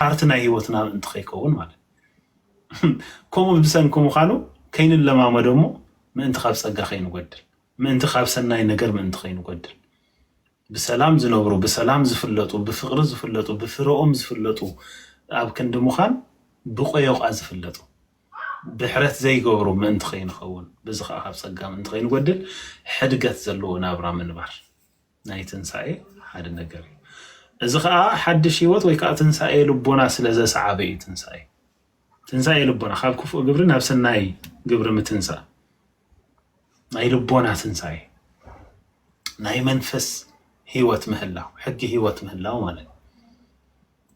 ፓርቲ ናይ ህይወትና ምእንቲ ከይከውን ማለት እዩ። ከምኡ ብሰንኪ ምዃኑ ከይንለማመዶ እሞ ምእንቲ ካብ ጸጋ ከይንጎድል፣ ምእንቲ ካብ ሰናይ ነገር ምእንቲ ከይንጎድል፣ ብሰላም ዝነብሩ፣ ብሰላም ዝፍለጡ፣ ብፍቕሪ ዝፍለጡ፣ ብፍረኦም ዝፍለጡ፣ ኣብ ክንዲ ምዃን ብቆዮቓ ዝፍለጡ፣ ብሕረት ዘይገብሩ ምእንቲ ከይንኸውን፣ በዚ ኸኣ ካብ ጸጋ ምእንቲ ከይንጎድል፣ ሕድገት ዘለዎ ናብራ ምንባር ናይ ትንሳኤ ሓደ ነገር እዩ። እዚ ኸኣ ሓድሽ ህይወት ወይ ከኣ ትንሳኤ ልቦና ስለ ዘሰዓበ እዩ። ትንሳኤ ትንሳኤ ልቦና፣ ካብ ክፉእ ግብሪ ናብ ሰናይ ግብሪ ምትንሳእ፣ ናይ ልቦና ትንሳኤ፣ ናይ መንፈስ ህይወት ምህላው፣ ሕጊ ህይወት ምህላው ማለት እዩ።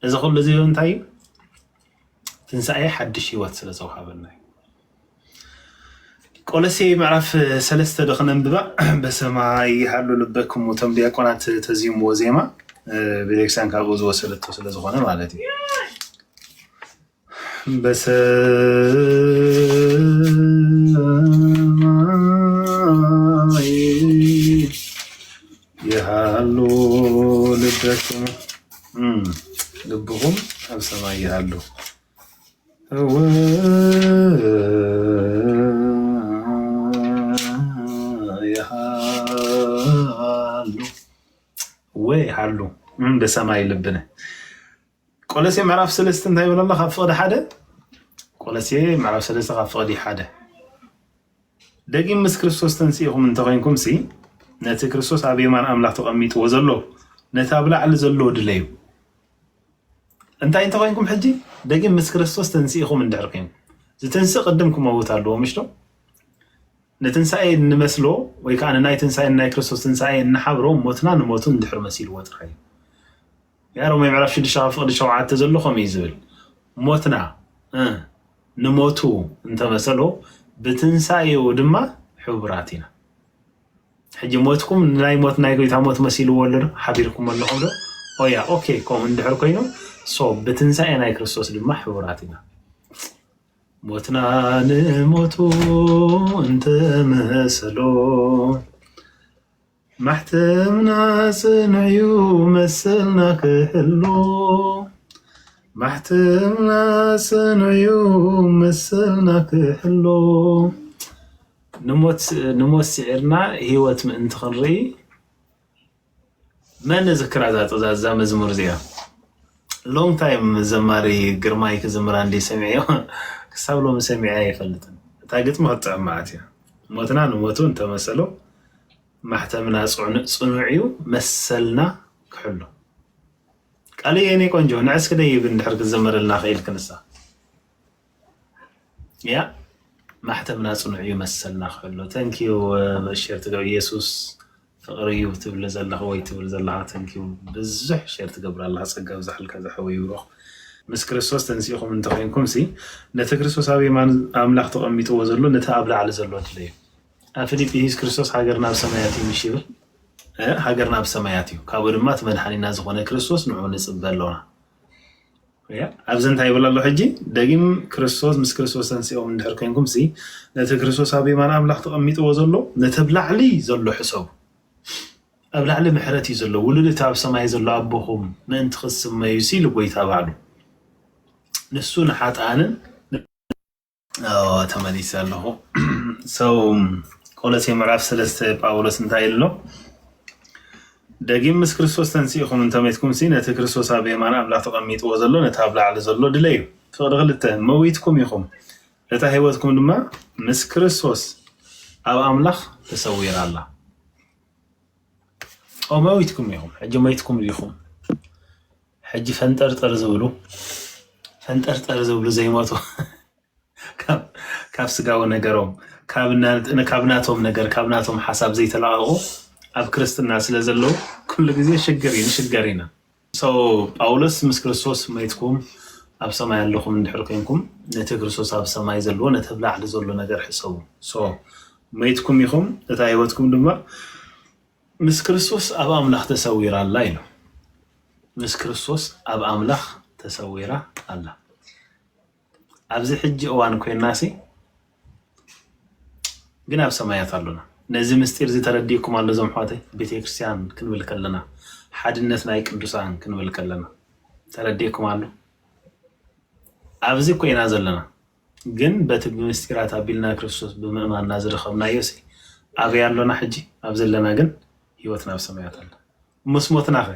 እዚ ኩሉ እዚ እንታይ እዩ? ትንሳኤ ሓድሽ ህይወት ስለ ዘውሃበና እዩ። ቆሎሴ ምዕራፍ ሰለስተ ዶ ክነንብባ? በሰማይ ይሃሉ ልበክሙ፣ እቶም ዲያቆናት ተዚምዎ ዜማ፣ እ፣ ቤተክርስትያን ካብኡ ዝወሰደቶ ስለ ዝኾነ ማለት እዩ። በሰማይ ይሃሉ ልበክሙ፣ እም፣ ልብኹም ኣብ ሰማይ ይሃሉ። እወ ይሃሉ፣ እወ ይሃሉ፣ እም፣ በሰማይ ልብነ። ቆሎሴ ምዕራፍ ሰለስተ እንታይ ይብል ኣሎ? ካብ ፍቕዲ ሓደ፣ ቆሎሴ ምዕራፍ ሰለስተ ካብ ፍቕዲ ሓደ፣ ደጊም ምስ ክርስቶስ ተንሲእኹም እንተኾይንኩም ሲ፣ ነቲ ክርስቶስ ኣብ የማን ኣምላኽ ተቐሚጥዎ ዘሎ፣ ነቲ ኣብ ላዕሊ ዘሎ ድለዩ። እንታይ እንተኾይንኩም ሕጂ? ደጊም ምስ ክርስቶስ ተንሲእኹም እንድሕር ኮይንኩም፣ ዝትንስእ ቅድም ክመውት ኣለዎ፣ ምሽ ዶ? ንትንሳኤ እንመስሎ ወይ ከኣ ንናይ ትንሳኤ፣ ናይ ክርስቶስ ትንሳኤ እንሓብሮ፣ ሞትና ንሞቱ እንድሕር መሲልዎ ጥራይ እዩ። ያ ሮሜ ምዕራፍ ሽዱሽተ ካብ ፍቕዲ ሸውዓተ ዘሎ ከምኡ እዩ ዝብል። ሞትና፣ እ፣ ንሞቱ እንተመሰሎ፣ ብትንሳኤኡ ድማ ሕቡራት ኢና። ሕጂ ሞትኩም ንናይ ሞት፣ ናይ ጎይታ ሞት መሲልዎ ኣሎ ዶ? ሓቢርኩም ኣለኹም ዶ? ኦያ፣ ኦኬ፣ ከምኡ እንድሕር ኮይኑ፣ ሶ ብትንሳኤ ናይ ክርስቶስ ድማ ሕቡራት ኢና። ሞትና ንሞቱ እንተመሰሎ፣ ማሕተምና ጽኑዕ'ዩ መሰልና ክሕሎ። ማሕተምና ጽኑዕ'ዩ መሰልና ክሕሎ። ንሞት፣ ንሞት ስዒርና ህይወት ምእንቲ ክንርኢ፣ መን ዝክራ እዛ ጥዛዝ፣ እዛ መዝሙር እዚኣ? ሎንግ ታይም ዘማሪ ግርማይ ክዝምራ እንዲ ሰሚዐዮ፣ ክሳብ ሎሚ ሰሚዐ ኣይፈልጥን። እታ ግጥሚ ክትጥዕም መዓት እያ። ሞትና ንሞቱ እንተመሰሎ፣ ማሕተምና ጽዕኑ-፣ ጽኑዕ እዩ መሰልና ክሕሎ። ቃልየ የኔ ቆንጆ፣ ንዕስኪ ደይብ እንድሕር ክትዘምርልና ክኢልኪ ንሳ። ያ፣ ማሕተምና ጽኑዕ እዩ መሰልና ክሕሎ። ተንኪዩ፣ እ፣ ሼር ትገብር። ኢየሱስ ፍቕሪ እዩ ትብል ዘለኻ ወይ ትብል ዘለኻ፣ ተንኪዩ። ብዙሕ ሼር ትገብር ኣለኻ። ጸጋ ብዝሓልካ ዝሓወይ ብሩኽ። ምስ ክርስቶስ ተንሲእኹም እንተኾይንኩም ሲ፣ ነቲ ክርስቶስ ኣብ የማን ኣምላኽ ተቐሚጥዎ ዘሎ፣ ነቲ ኣብ ላዕሊ ዘሎ ድለዩ። ኣብ ፊልጵስዩስ ክርስቶስ ሃገርና ኣብ ሰማያት እዩ ምሽ ይብል። እ፣ ሃገርና ኣብ ሰማያት እዩ። ካብኡ ድማ እቲ መድሓኒና ዝኾነ ክርስቶስ ንዕኡ ንጽበ ኣሎና። ያ፣ ኣብዚ እንታይ ይብል ኣሎ ሕጂ? ደጊም ክርስቶስ፣ ምስ ክርስቶስ ተንሲኦም እንድሕር ኮይንኩም ሲ፣ ነቲ ክርስቶስ ኣብ የማን ኣምላኽ ተቐሚጥዎ ዘሎ፣ ነቲ ኣብ ላዕሊ ዘሎ ሕሰቡ። ኣብ ላዕሊ ምሕረት እዩ ዘሎ። ውሉድ እቲ ኣብ ሰማይ ዘሎ ኣቦኹም ምእንቲ ክትስመዩ ሲ፣ ኢሉ ጎይታ ባዕሉ። ንሱ ንሓጥኣንን፣ ኦ፣ ተመሊሰ ኣለኹ። So፣ ቆሎሴ ምዕራፍ ሰለስተ ጳውሎስ እንታይ ኢሉ ኣሎ? ደጊም ምስ ክርስቶስ ተንሲእኹም እንተመትኩም ሲ፣ ነቲ ክርስቶስ ኣብ የማን ኣምላኽ ተቐሚጥዎ ዘሎ፣ ነቲ ኣብ ላዕሊ ዘሎ ድለዩ። ፍቕዲ ክልተ፣ መዊትኩም ኢኹም፣ እታ ህይወትኩም ድማ ምስ ክርስቶስ ኣብ ኣምላኽ ተሰዊራ ኣላ። ኦ፣ መዊትኩም ኢኹም። ሕጂ መይትኩም ዲኹም? ሕጂ ፈንጠርጠር ዝብሉ፣ ፈንጠርጠር ዝብሉ ዘይሞቱ፣ ካብ፣ ካብ ስጋዊ ነገሮም፣ ካብ ና-፣ ካብ ናቶም ነገር፣ ካብ ናቶም ሓሳብ ዘይተላቐቑ ኣብ ክርስትና ስለ ዘለዉ፣ ኩሉ ግዜ ሽግር እዩ፣ ንሽገር ኢና። So፣ ጳውሎስ ምስ ክርስቶስ መይትኩም ኣብ ሰማይ ኣለኹም እንድሕር ኮይንኩም፣ ነቲ ክርስቶስ ኣብ ሰማይ ዘለዎ፣ ነቲ ኣብ ላዕሊ ዘሎ ነገር ሕሰቡ። So፣ መይትኩም ኢኹም፣ እታ ህይወትኩም ድማ ምስ ክርስቶስ ኣብ ኣምላኽ ተሰዊራ ኣላ ኢሉ። ምስ ክርስቶስ ኣብ ኣምላኽ ተሰዊራ ኣላ። ኣብዚ ሕጂ እዋን ኮይናሲ ግን ኣብ ሰማያት ኣሎና። ነዚ ምስጢር እዚ ተረዲእኩም ኣሎ እዞም ኣሕዋተይ? ቤተክርስትያን ክንብል ከለና፣ ሓድነት ናይ ቅዱሳን ክንብል ከለና ተረዲእኩም ኣሎ? ኣብዚ እኮ ኢና ዘለና። ግን በቲ ብምስጢራት ኣቢልና ክርስቶስ ብምእማንና ዝረኸብናዮ ሲ ኣበይ ኣሎና? ሕጂ ኣብ ዘለና ግን ህይወትና ኣብ ሰማያት ኣላ። ምስ ሞትናኸ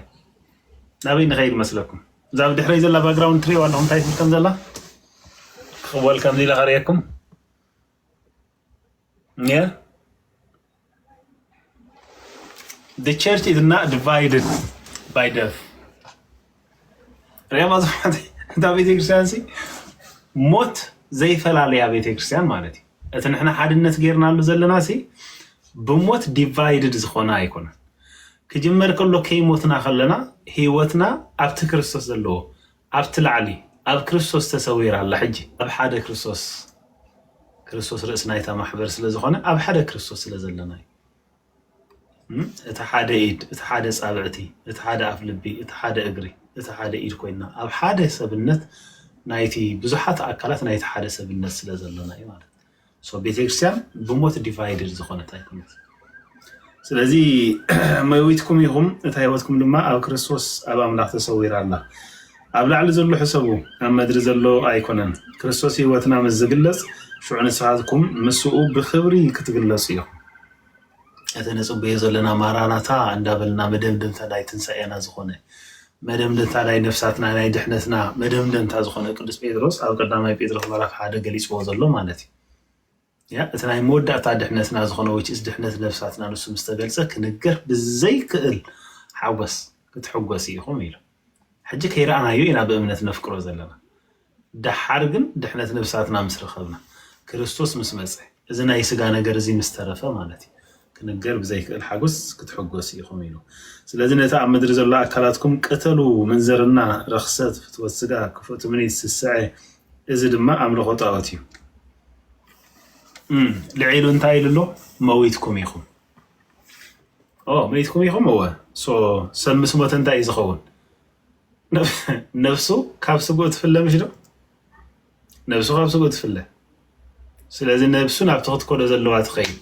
ናበይ ንኸይድ መስለኩም? እዛ ኣብ ድሕረይ ዘላ ባክግራውንድ ትሪእዋ ኣለኹም እንታይ ትብል ከም ዘላ? ክኽወል ከምዚ ኢለ ከርእየኩም። Yeah. The church is not divided by death. ሪያማ ዝማዕት እታ ቤተክርስትያን ሲ ሞት ዘይፈላለያ ቤተክርስትያን ማለት እዩ። እቲ ንሕና ሓድነት ጌርናሉ ዘለና ሲ ብሞት ዲቫይድድ ዝኾነ ኣይኮነን። ክጅመር ከሎ ከይሞትና ከለና ህይወትና ኣብቲ ክርስቶስ ዘለዎ ኣብቲ ላዕሊ ኣብ ክርስቶስ ተሰዊራ ኣላ። ሕጂ ኣብ ሓደ ክርስቶስ ክርስቶስ ርእሲ ናይታ ማሕበር ስለ ዝኾነ ኣብ ሓደ ክርስቶስ ስለ ዘለና እዩ። እም? እቲ ሓደ ኢድ፣ እቲ ሓደ ጻብዕቲ፣ እቲ ሓደ ኣፍ ልቢ፣ እቲ ሓደ እግሪ፣ እቲ ሓደ ኢድ ኮይና ኣብ ሓደ ሰብነት ናይቲ ብዙሓት ኣካላት ናይቲ ሓደ ሰብነት ስለ ዘለና እዩ ማለት እዩ። So ቤተክርስትያን ብሞት ዲቫይድድ ዝኾነት ኣይኮነት። ስለዚ መዊትኩም ኢኹም፣ እታ ህይወትኩም ድማ ኣብ ክርስቶስ ኣብ ኣምላኽ ተሰዊራ ኣላ። ኣብ ላዕሊ ዘሎ ሕሰቡ፣ ኣብ መድሪ ዘሎ ኣይኮነን። ክርስቶስ ህይወትና ምስ ዝግለጽ፣ ሽዑ ንስኻትኩም ምስኡ ብኽብሪ ክትግለጹ ኢኹም። እቲ ንጽበዮ ዘለና ማራናታ እንዳበልና መደምደምታ ናይ ትንሳኤና ዝኾነ መደምደምታ ናይ ነፍሳትና ናይ ድሕነትና መደምደምታ ዝኾነ ቅዱስ ጴጥሮስ ኣብ ቀዳማይ ጴጥሮስ ምዕራፍ ሓደ ገሊጽዎ ዘሎ ማለት እዩ። ያ እቲ ናይ መወዳእታ ድሕነትና ዝኾነ which is ድሕነት ነፍሳትና ንሱ ምስ ተገልጸ ክንገር ብዘይክእል ሓጎስ ክትሕጎስ ኢኹም ኢሉ። ሕጂ ከይረኣናዮ ኢና ብእምነት ነፍቅሮ ዘለና። ደሓር ግን ድሕነት ነፍሳትና ምስ ረኸብና ክርስቶስ ምስ መጸ እዚ ናይ ስጋ ነገር እዚ ምስ ተረፈ ማለት እዩ። ክንገር ብዘይክእል ሓጎስ ክትሕጎስ ኢኹም ኢሉ። ስለዚ ነቲ ኣብ ምድሪ ዘሎ ኣካላትኩም ቅተሉ፣ ምንዝርና፣ ረኽሰት፣ ፍትወት ስጋ፣ ክፉእ ትምኒት፣ ስስዐ፣ እዚ ድማ ኣምልኾ ጣዖት እዩ። እም፣ ልዒሉ እንታይ ኢሉ ኣሎ? መዊትኩም ኢኹም። ኦ፣ መይትኩም ኢኹም? እወ። So ሰብ ምስ ሞተ እንታይ እዩ ዝኸውን? ነፍ-፣ ነፍሱ ካብ ስግኡ ትፍለ ምሽ ዶ? ነብሱ ካብ ስግኡ ትፍለ። ስለዚ ነብሱ ናብቲ ክትከዶ ዘለዋ ትኸይድ፣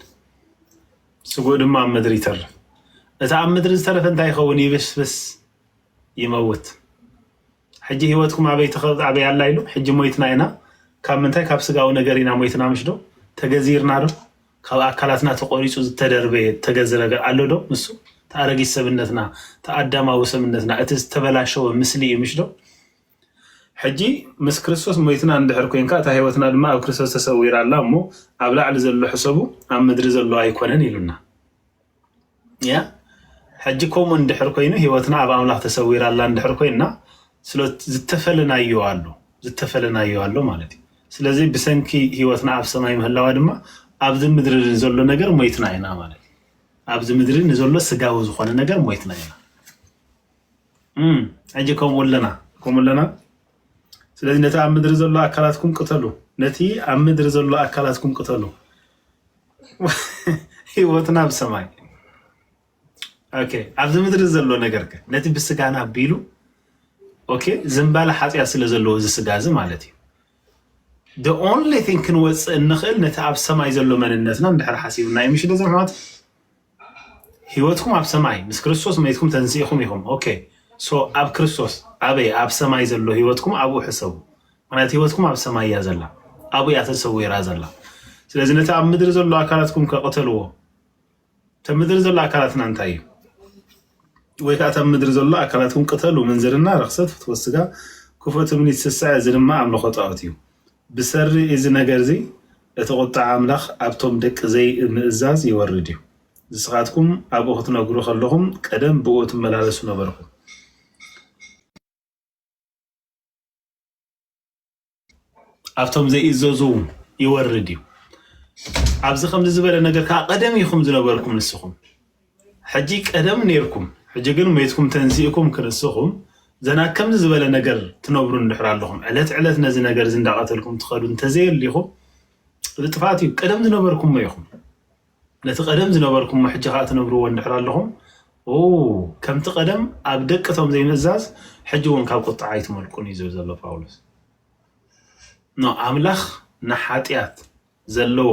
ስግኡ ድማ ኣብ ምድሪ ይተርፍ። እቲ ኣብ ምድሪ ዝተረፈ እንታይ ይኸውን? ይብስብስ፣ ይመውት። ሕጂ ህይወትኩም ኣበይ ትኸ-፣ ኣበይ ኣላ ኢሉ? ሕጂ ሞይትና ኢና። ካብ ምንታይ? ካብ ስጋዊ ነገር ኢና ሞይትና ምሽ ዶ? ተገዚርና ዶ? ካብ ኣካላትና ተቆሪጹ ዝተደርበየ ተገዘ ነገር ኣሎ ዶ? ንሱ ተኣረጊት ሰብነትና፣ ተኣዳማዊ ሰብነትና፣ እቲ ዝተበላሸወ ምስሊ እዩ ምሽ ዶ? ሕጂ ምስ ክርስቶስ ሞይትና እንድሕር ኮንካ፣ እታ ህይወትና ድማ ኣብ ክርስቶስ ተሰዊራ ኣላ እሞ፣ ኣብ ላዕሊ ዘሎ ሕሰቡ፣ ኣብ ምድሪ ዘሎ ኣይኮነን ኢሉና። ያ፣ ሕጂ ከምኡ እንድሕር ኮይኑ፣ ህይወትና ኣብ ኣምላኽ ተሰዊራ ኣላ እንድሕር ኮይና፣ ስለ ዝተፈለናዮ ኣሎ፣ ዝተፈለናዮ ኣሎ ማለት እዩ። ስለዚ ብሰንኪ ህይወትና ኣብ ሰማይ ምህላዋ ድማ፣ ኣብዚ ምድሪ ንዘሎ ነገር ሞይትና ኢና ማለት እዩ። ኣብዚ ምድሪ ንዘሎ ስጋዊ ዝኾነ ነገር ሞይትና ኢና። እም፣ ሕጂ ከምኡ ኣለና፣ ከምኡ ኣለና። ስለዚ ነቲ ኣብ ምድሪ ዘሎ ኣካላትኩም ቅተሉ፣ ነቲ ኣብ ምድሪ ዘሎ ኣካላትኩም ቅተሉ። ህይወትና ኣብ ሰማይ። ኦኬ፣ ኣብዚ ምድሪ ዘሎ ነገር ከ ነቲ ብስጋና ኣቢሉ፣ ኦኬ፣ ዝምባለ ሓጢኣት ስለ ዘለዎ እዚ ስጋ እዚ ማለት እዩ። The only thing ክንወፅእ እንኽእል ነቲ ኣብ ሰማይ ዘሎ መንነትና እንድሕር ሓሲብና እዩ። ምሽ ዶ ዘምሓት? ህይወትኩም ኣብ ሰማይ ምስ ክርስቶስ መይትኩም ተንሲእኹም ኢኹም። ኦኬ፣ so ኣብ ክርስቶስ ኣበይ? ኣብ ሰማይ ዘሎ ህይወትኩም ኣብኡ ሕሰቡ። ምክንያቱ ህይወትኩም ኣብ ሰማይ እያ ዘላ፣ ኣብኡ እያ ተሰዊራ ዘላ። ስለዚ ነቲ ኣብ ምድሪ ዘሎ ኣካላትኩም ከቅተልዎ። እተ ምድሪ ዘሎ ኣካላትና እንታይ እዩ? ወይ ከዓ እታ ምድሪ ዘሎ ኣካላትኩም ቅተሉ፣ ምንዝርና፣ ረኽሰት፣ ፍትወት ስጋ፣ ክፉእ ትምኒት፣ ስስዐ፣ እዚ ድማ ኣምልኾ ጣዖት እዩ። ብሰሪ እዚ ነገር እዚ እቲ ቁጣ ኣምላኽ ኣብቶም ደቂ ዘይምእዛዝ ይወርድ እዩ። ንስኻትኩም ኣብኡ ክትነብሩ ከለኹም ቀደም ብኡ ትመላለሱ ነበርኩም። ኣብቶም ዘይእዘዙ እውን ይወርድ እዩ። ኣብዚ ከምዚ ዝበለ ነገር ከዓ ቀደም ኢኹም ዝነበርኩም ንስኹም። ሕጂ ቀደም ነይርኩም፣ ሕጂ ግን መይትኩም ተንሲእኩም ክንስኹም ዘና ከምዚ ዝበለ ነገር ትነብሩ እንድሕር ኣለኹም፣ ዕለት ዕለት ነዚ ነገር እዚ እንዳቐተልኩም ትኸዱ እንተዘየሊኹም፣ እዚ ጥፍኣት እዩ። ቀደም ዝነበርኩሞ ኢኹም። ነቲ ቀደም ዝነበርኩሞ ሕጂ ከዓ ትነብርዎ እንድሕር ኣለኹም፣ ኦ፣ ከምቲ ቀደም ኣብ ደቂ እቶም ዘይምእዛዝ፣ ሕጂ እውን ካብ ቁጥዓ ኣይትመልቁን እዩ ዝብል ዘሎ ጳውሎስ። ኖ፣ ኣምላኽ ንሓጢኣት ዘለዎ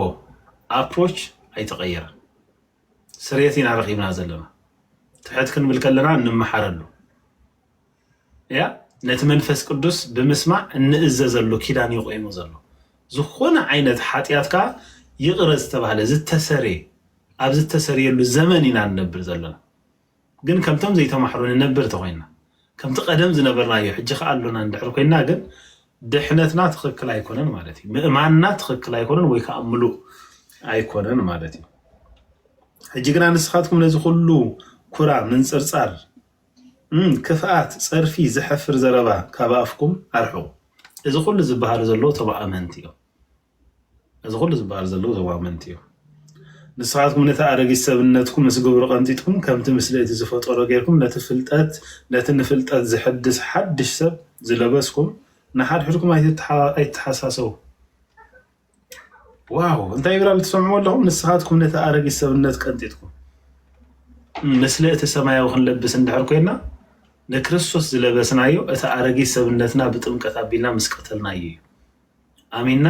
ኣፕሮች ኣይተቐየረን። ስርየት ኢና ረኺብና ዘለና። ትሕት ክንብል ከለና እንመሓረሉ። ያ፣ ነቲ መንፈስ ቅዱስ ብምስማዕ እንእዘዘሉ ኪዳን እዩ ቆይሙ ዘሎ። ዝኾነ ዓይነት ሓጢኣት ከዓ ይቕረ ዝተባህለ ዝተሰረየ፣ ኣብ ዝተሰረየሉ ዘመን ኢና ንነብር ዘለና። ግን ከምቶም ዘይተማሕሩ ንነብር ተኮይና፣ ከምቲ ቀደም ዝነበርናዮ ሕጂ ከዓ ኣሎና እንድሕር ኮይና፣ ግን ድሕነትና ትኽክል ኣይኮነን ማለት እዩ። ምእማንና ትኽክል ኣይኮነን ወይ ከዓ ምሉእ ኣይኮነን ማለት እዩ። ሕጂ ግና ንስኻትኩም ነዚ ኩሉ ኩራ፣ ምንጽርጻር፣ እም፣ ክፍኣት፣ ጸርፊ፣ ዘሐፍር ዘረባ ካብ ኣፍኩም ኣርሕቑ። እዚ ኩሉ ዝበሃል ዘሎ እቶም ኣመንቲ እዮም። እዚ ኩሉ ዝበሃል ዘሎ እቶም ኣመንቲ እዮም። ንስኻትኩም ነቲ ኣረጊት ሰብነትኩም ምስ ግብሩ ቀንጢጥኩም፣ ከምቲ ምስሊ እቲ ዝፈጠሮ ጌርኩም፣ ነቲ ፍልጠት፣ ነቲ ንፍልጠት ዝሕድስ ሓድሽ ሰብ ዝለበስኩም፣ ንሓድሕድኩም ኣይትተሓ-፣ ኣይትተሓሳሰቡ። ዋው፣ እንታይ ይብል ኣሎ ትሰምዕዎ ኣለኹም? ንስኻትኩም ነቲ ኣረጊት ሰብነት ቀንጢጥኩም፣ እም፣ ምስሊ እቲ ሰማያዊ ክንለብስ እንድሕር ኮይና፣ ንክርስቶስ ዝለበስናዮ እቲ ኣረጊት ሰብነትና ብጥምቀት ኣቢልና ምስ ቀተልናዮ እዩ። ኣሚንና፣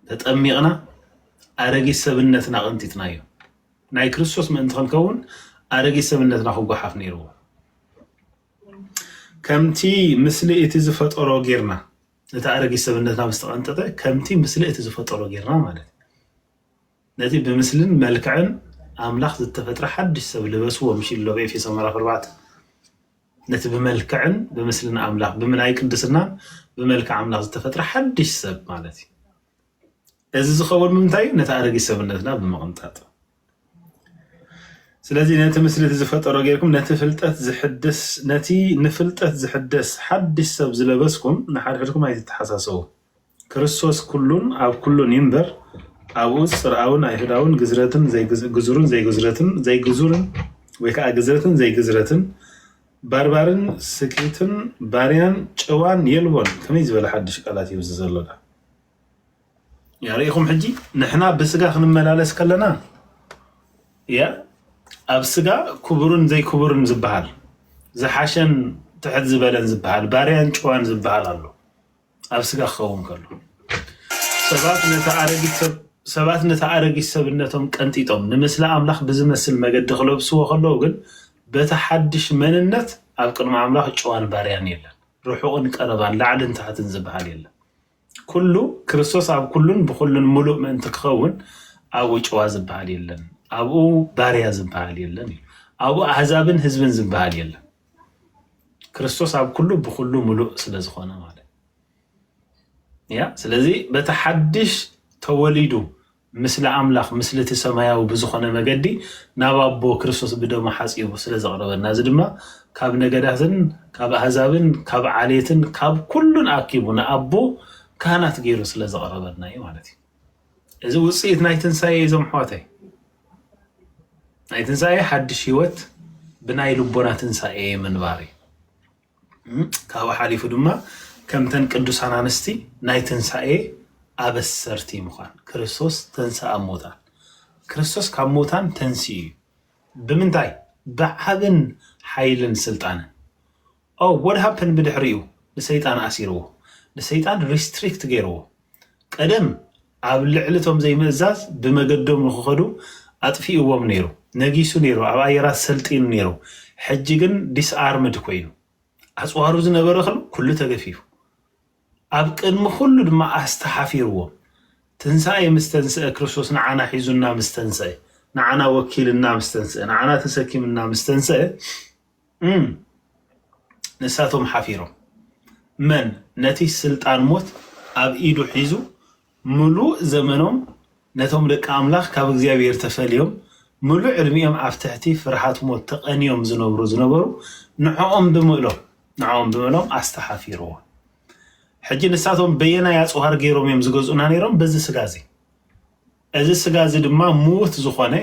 ተጠሚቕና፣ ኣረጊት ሰብነትና ቀንጢጥናዮ። ናይ ክርስቶስ ምእንቲ ክንከውን ኣረጊት ሰብነትና ክጓሓፍ ነይርዎ። ከምቲ ምስሊ እቲ ዝፈጠሮ ጌርና፣ ነቲ ኣረጊት ሰብነትና ምስ ተቐንጠጠ፣ ከምቲ ምስሊ እቲ ዝፈጠሮ ጌርና ማለት እዩ። ነቲ ብምስልን መልክዕን ኣምላኽ ዝተፈጥረ ሓድሽ ሰብ ልበስዎ፣ ምሽ ኢሉ ኣብ ኤፌሶ ምዕራፍ ኣርባዕተ። ነቲ ብመልክዕን ብምስልን ኣምላኽ፣ ብምናይ ቅድስናን ብመልክዕ ኣምላኽ ዝተፈጥረ ሓድሽ ሰብ ማለት እዩ። እዚ ዝኸውን ብምንታይ እዩ? ነቲ ኣረጊት ሰብነትና ብምቕንጣጥ። ስለዚ ነቲ ምስሊ እቲ ዝፈጠሮ ጌርኩም፣ ነቲ ፍልጠት ዝሕድስ፣ ነቲ ንፍልጠት ዝሕደስ ሓድሽ ሰብ ዝለበስኩም፣ ንሓድሕድኩም ኣይትተሓሳሰቡ። ክርስቶስ ኩሉን ኣብ ኩሉን እዩ እምበር፣ ኣብኡ ጽርኣውን ኣይሁዳውን፣ ግዝረትን ዘይግዝ-፣ ግዙርን ዘይግዝረትን፣ ዘይግዙርን ወይ ከዓ ግዝረትን ዘይግዝረትን፣ ባርባርን ስክትን፣ ባርያን ጨዋን የልቦን። ከመይ ዝበለ ሓድሽ ቃላት እዩ እዚ ዘሎ ዳ? ያ ርኢኹም፣ ሕጂ ንሕና ብስጋ ክንመላለስ ከለና፣ ያ ኣብ ስጋ ክቡርን ዘይክቡርን ዝበሃል፣ ዝሓሸን ትሕት ዝበለን ዝበሃል፣ ባርያን ጨዋን ዝበሃል ኣሎ። ኣብ ስጋ ክኸውን ከሎ፣ ሰባት ነቲ ኣረጊት ሰብ-፣ ሰባት ነቲ ኣረጊት ሰብነቶም ቀንጢጦም፣ ንምስሊ ኣምላኽ ብዝመስል መገዲ ክለብስዎ ከለዉ ግን፣ በቲ ሓድሽ መንነት ኣብ ቅድሚ ኣምላኽ ጨዋን ባርያን የለን። ርሑቕን ቀረባን፣ ላዕልን ታሕትን ዝበሃል የለን። ኩሉ፣ ክርስቶስ ኣብ ኩሉን ብኹሉን ምሉእ ምእንቲ ክኸውን፣ ኣብኡ ጨዋ ዝበሃል የለን፣ ኣብኡ ባርያ ዝበሃል የለን እዩ። ኣብኡ ኣህዛብን ህዝብን ዝበሃል የለን። ክርስቶስ ኣብ ኩሉ ብኹሉ ምሉእ ስለ ዝኾነ ማለት። ያ፣ ስለዚ በቲ ሓድሽ ተወሊዱ፣ ምስሊ ኣምላኽ፣ ምስሊ እቲ ሰማያዊ ብዝኾነ መገዲ ናብ ኣቦ ክርስቶስ ብደሙ ሓጺቡ ስለ ዘቕረበና፣ እዚ ድማ ካብ ነገዳትን ካብ ኣህዛብን ካብ ዓሌትን ካብ ኩሉን ኣኪቡ ንኣቦ ካህናት ገይሩ ስለ ዘቕረበና እዩ ማለት እዩ። እዚ ውጽኢት ናይ ትንሳኤ እዩ፣ እዞም ኣሕዋተይ። ናይ ትንሳኤ ሓድሽ ህይወት ብናይ ልቦና ትንሳኤ ምንባር እዩ። እም፣ ካብኡ ሓሊፉ ድማ ከምተን ቅዱሳን ኣንስቲ ናይ ትንሳኤ ኣበሰርቲ ምዃን። ክርስቶስ ተንስኣ እሙታን። ክርስቶስ ካብ ሙታን ተንሲኡ እዩ። ብምንታይ? ብዓብን ሓይልን ስልጣንን። ኦ፣ what happened ብድሕሪኡ? ንሰይጣን ኣሲርዎ። ንሰይጣን ሪስትሪክት ገይርዎ። ቀደም ኣብ ልዕሊ እቶም ዘይምእዛዝ ብመገዶም ንክኸዱ ኣጥፊእዎም ነይሩ። ነጊሱ ነይሩ። ኣብ ኣየራት ሰልጢኑ ነይሩ። ሕጂ ግን ዲስኣርምድ ኮይኑ። ኣጽዋሩ ዝነበረ ከሎ ኩሉ ተገፊፉ። ኣብ ቅድሚ ኩሉ ድማ ኣስተሓፊርዎም። ትንሳኤ ምስ ተንስአ፣ ክርስቶስ ንዓና ሒዙና ምስ ተንስአ፣ ንዓና ወኪልና ምስ ተንስአ፣ ንዓና ተሰኪምና ምስ ተንስአ፣ እም፣ ንሳቶም ሓፊሮም። መን ነቲ ስልጣን ሞት ኣብ ኢዱ ሒዙ ምሉእ ዘመኖም ነቶም ደቂ ኣምላኽ ካብ እግዚኣብሔር ተፈልዮም ምሉእ ዕድሚኦም ኣብ ትሕቲ ፍርሃት ሞት ተቐንዮም ዝነብሩ ዝነበሩ ንዕኦም ብምእሎም፣ ንዕኦም ብምእሎም ኣስተሓፊርዎም። ሕጂ ንሳቶም በየናይ ኣጽዋር ገይሮም እዮም ዝገዝኡና ነይሮም? በዚ ስጋ እዚ። እዚ ስጋ እዚ ድማ ምዉት ዝኾነ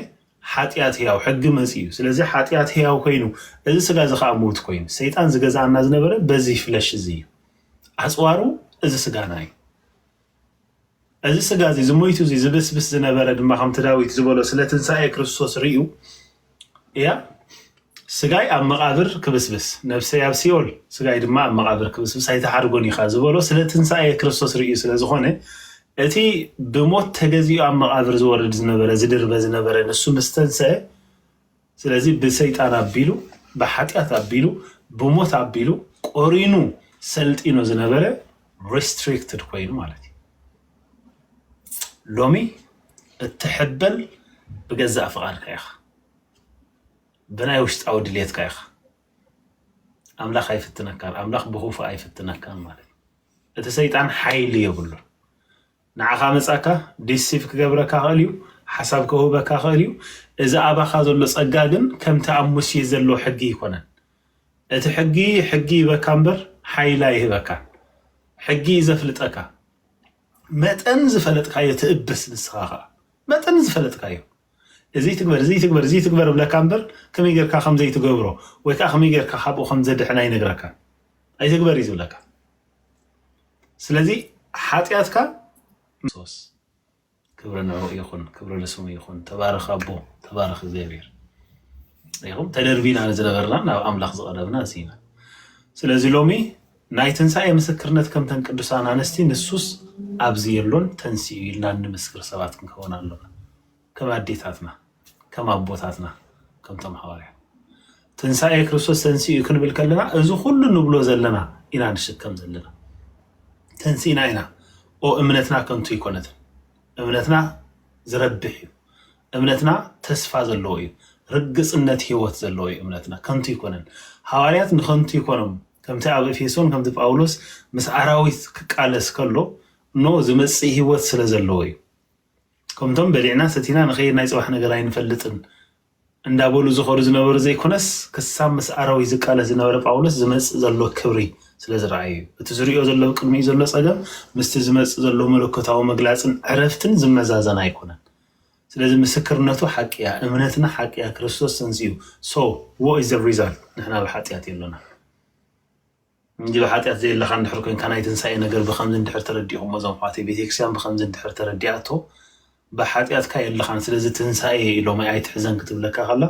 ሓጢኣት ህያው ሕጊ መጺኡ እዩ። ስለዚ ሓጢኣት ህያው ኮይኑ፣ እዚ ስጋ እዚ ኸዓ ምዉት ኮይኑ፣ ሰይጣን ዝገዝኣና ዝነበረ በዚ ፍለሽ እዚ እዩ። ኣጽዋሩ እዚ ስጋና እዩ። እዚ ስጋ እዚ፣ እዚ ሞይቱ እዚ ዝብስብስ ዝነበረ ድማ ከምቲ ዳዊት ዝበሎ ስለ ትንሳኤ ክርስቶስ ርእዩ፣ እያ፣ ስጋይ ኣብ መቓብር ክብስብስ፣ ነፍሰይ ኣብ ሲኦል፣ ስጋይ ድማ ኣብ መቓብር ክብስብስ ኣይትሓድጎን ኢኻ ዝበሎ ስለ ትንሳኤ ክርስቶስ ርእዩ ስለ ዝኾነ፣ እቲ ብሞት ተገዚኡ ኣብ መቓብር ዝወርድ ዝነበረ፣ ዝድርበ ዝነበረ ንሱ ምስ ተንስአ፣ ስለዚ ብሰይጣን ኣቢሉ፣ ብሓጢኣት ኣቢሉ፣ ብሞት ኣቢሉ ቆሪኑ ሰልጢኑ ዝነበረ restricted ኮይኑ ማለት እዩ። ሎሚ እትሕበል ብገዛእ ፍቓድካ ኢኻ፣ ብናይ ውሽጣዊ ድሌትካ ኢኻ። ኣምላኽ ኣይፍትነካን፣ ኣምላኽ ብኽፉእ ኣይፍትነካን ማለት እዩ። እቲ ሰይጣን ሓይሊ የብሉን። ንዓኻ መጻካ ዲሲቭ ክገብረካ ክእል እዩ፣ ሓሳብ ክህበካ ክእል እዩ። እዚ ኣባኻ ዘሎ ጸጋ ግን ከምቲ ኣብ ሙሴ ዘሎ ሕጊ ይኮነን። እቲ ሕጊ ሕጊ ይበካ እምበር ሓይሊ ኣይህበካን። ሕጊ እዩ ዘፍልጠካ። መጠን ዝፈለጥካዮ ትእብስ ንስኻ ኸኣ መጠን ዝፈለጥካዮ እዚ ትግበር እዚ ትግበር እዚ ትግበር ብለካ እምበር ከመይ ጌርካ ከም ዘይትገብሮ ወይ ከዓ ከመይ ጌርካ ካብኡ ከም ዘድሕን ኣይነግረካን። ኣይትግበር እዩ ዝብለካ። ስለዚ ሓጢኣትካ ሶስ ክብሪ ንዕኡ ይኹን፣ ክብሪ ንስሙ ይኹን። ተባረኽ ኣቦ፣ ተባረኽ እግዚኣብሔር። ይኹም ተደርቢና ዝነበርና ናብ ኣምላኽ ዝቐረብና እዚና። ስለዚ ሎሚ ናይ ትንሳኤ ምስክርነት ከምተን ቅዱሳን ኣነስቲ ንሱስ ኣብዚ የሎን ተንሲኡ ኢልና እንምስክር ሰባት ክንከውን ኣሎና። ከም ኣዴታትና፣ ከም ኣቦታትና፣ ከምቶም ሃዋርያ ትንሳኤ ክርስቶስ ተንሲኡ ክንብል ከለና እዚ ኩሉ ንብሎ ዘለና ኢና ንሽከም ዘለና። ተንሲእና ኢና። ኦ እምነትና ከንቱ ይኮነትን። እምነትና ዝረብሕ እዩ። እምነትና ተስፋ ዘለዎ እዩ። ርግጽነት ህይወት ዘለዎ እዩ። እምነትና ከንቱ ይኮነን። ሃዋርያት ንኸንቱ ይኮኖም። ከምቲ ኣብ ኤፌሶን ከምቲ ጳውሎስ ምስ ኣራዊት ክቃለስ ከሎ ኖ ዝመጽእ ህይወት ስለ ዘለዎ እዩ። ከምቶም በሊዕና ሰቲና ንኸይድ ናይ ጽባሕ ነገር ኣይንፈልጥን እንዳበሉ ዝኸዱ ዝነበሩ ዘይኮነስ ክሳብ ምስ ኣራዊት ዝቃለስ ዝነበረ ጳውሎስ ዝመጽእ ዘሎ ክብሪ ስለ ዝረኣዩ እዩ። እቲ ዝሪኦ ዘሎ ቅድሚኡ ዘሎ ጸገም ምስቲ ዝመጽእ ዘሎ መለኮታዊ መግላጽን ዕረፍትን ዝመዛዘን ኣይኮነን። ስለዚ ምስክርነቱ ሓቂ እያ፣ እምነትና ሓቂ እያ፣ ክርስቶስ ተንሲኡ። So what is the result? ንሕና ብሓጢኣት የሎና እንጂ ብሓጢኣት ዘየለኻ እንድሕር ኮንካ ናይ ትንሳኤ ነገር ብከምዚ እንድሕር ተረዲእኹሞ እዞም ኣሕዋተይ ቤተክርስትያን ብከምዚ እንድሕር ተረዲኣቶ ብሓጢኣትካ የለኻን። ስለዚ ትንሳኤ ኢሎም ኣይትሕዘን ክትብለካ ከላ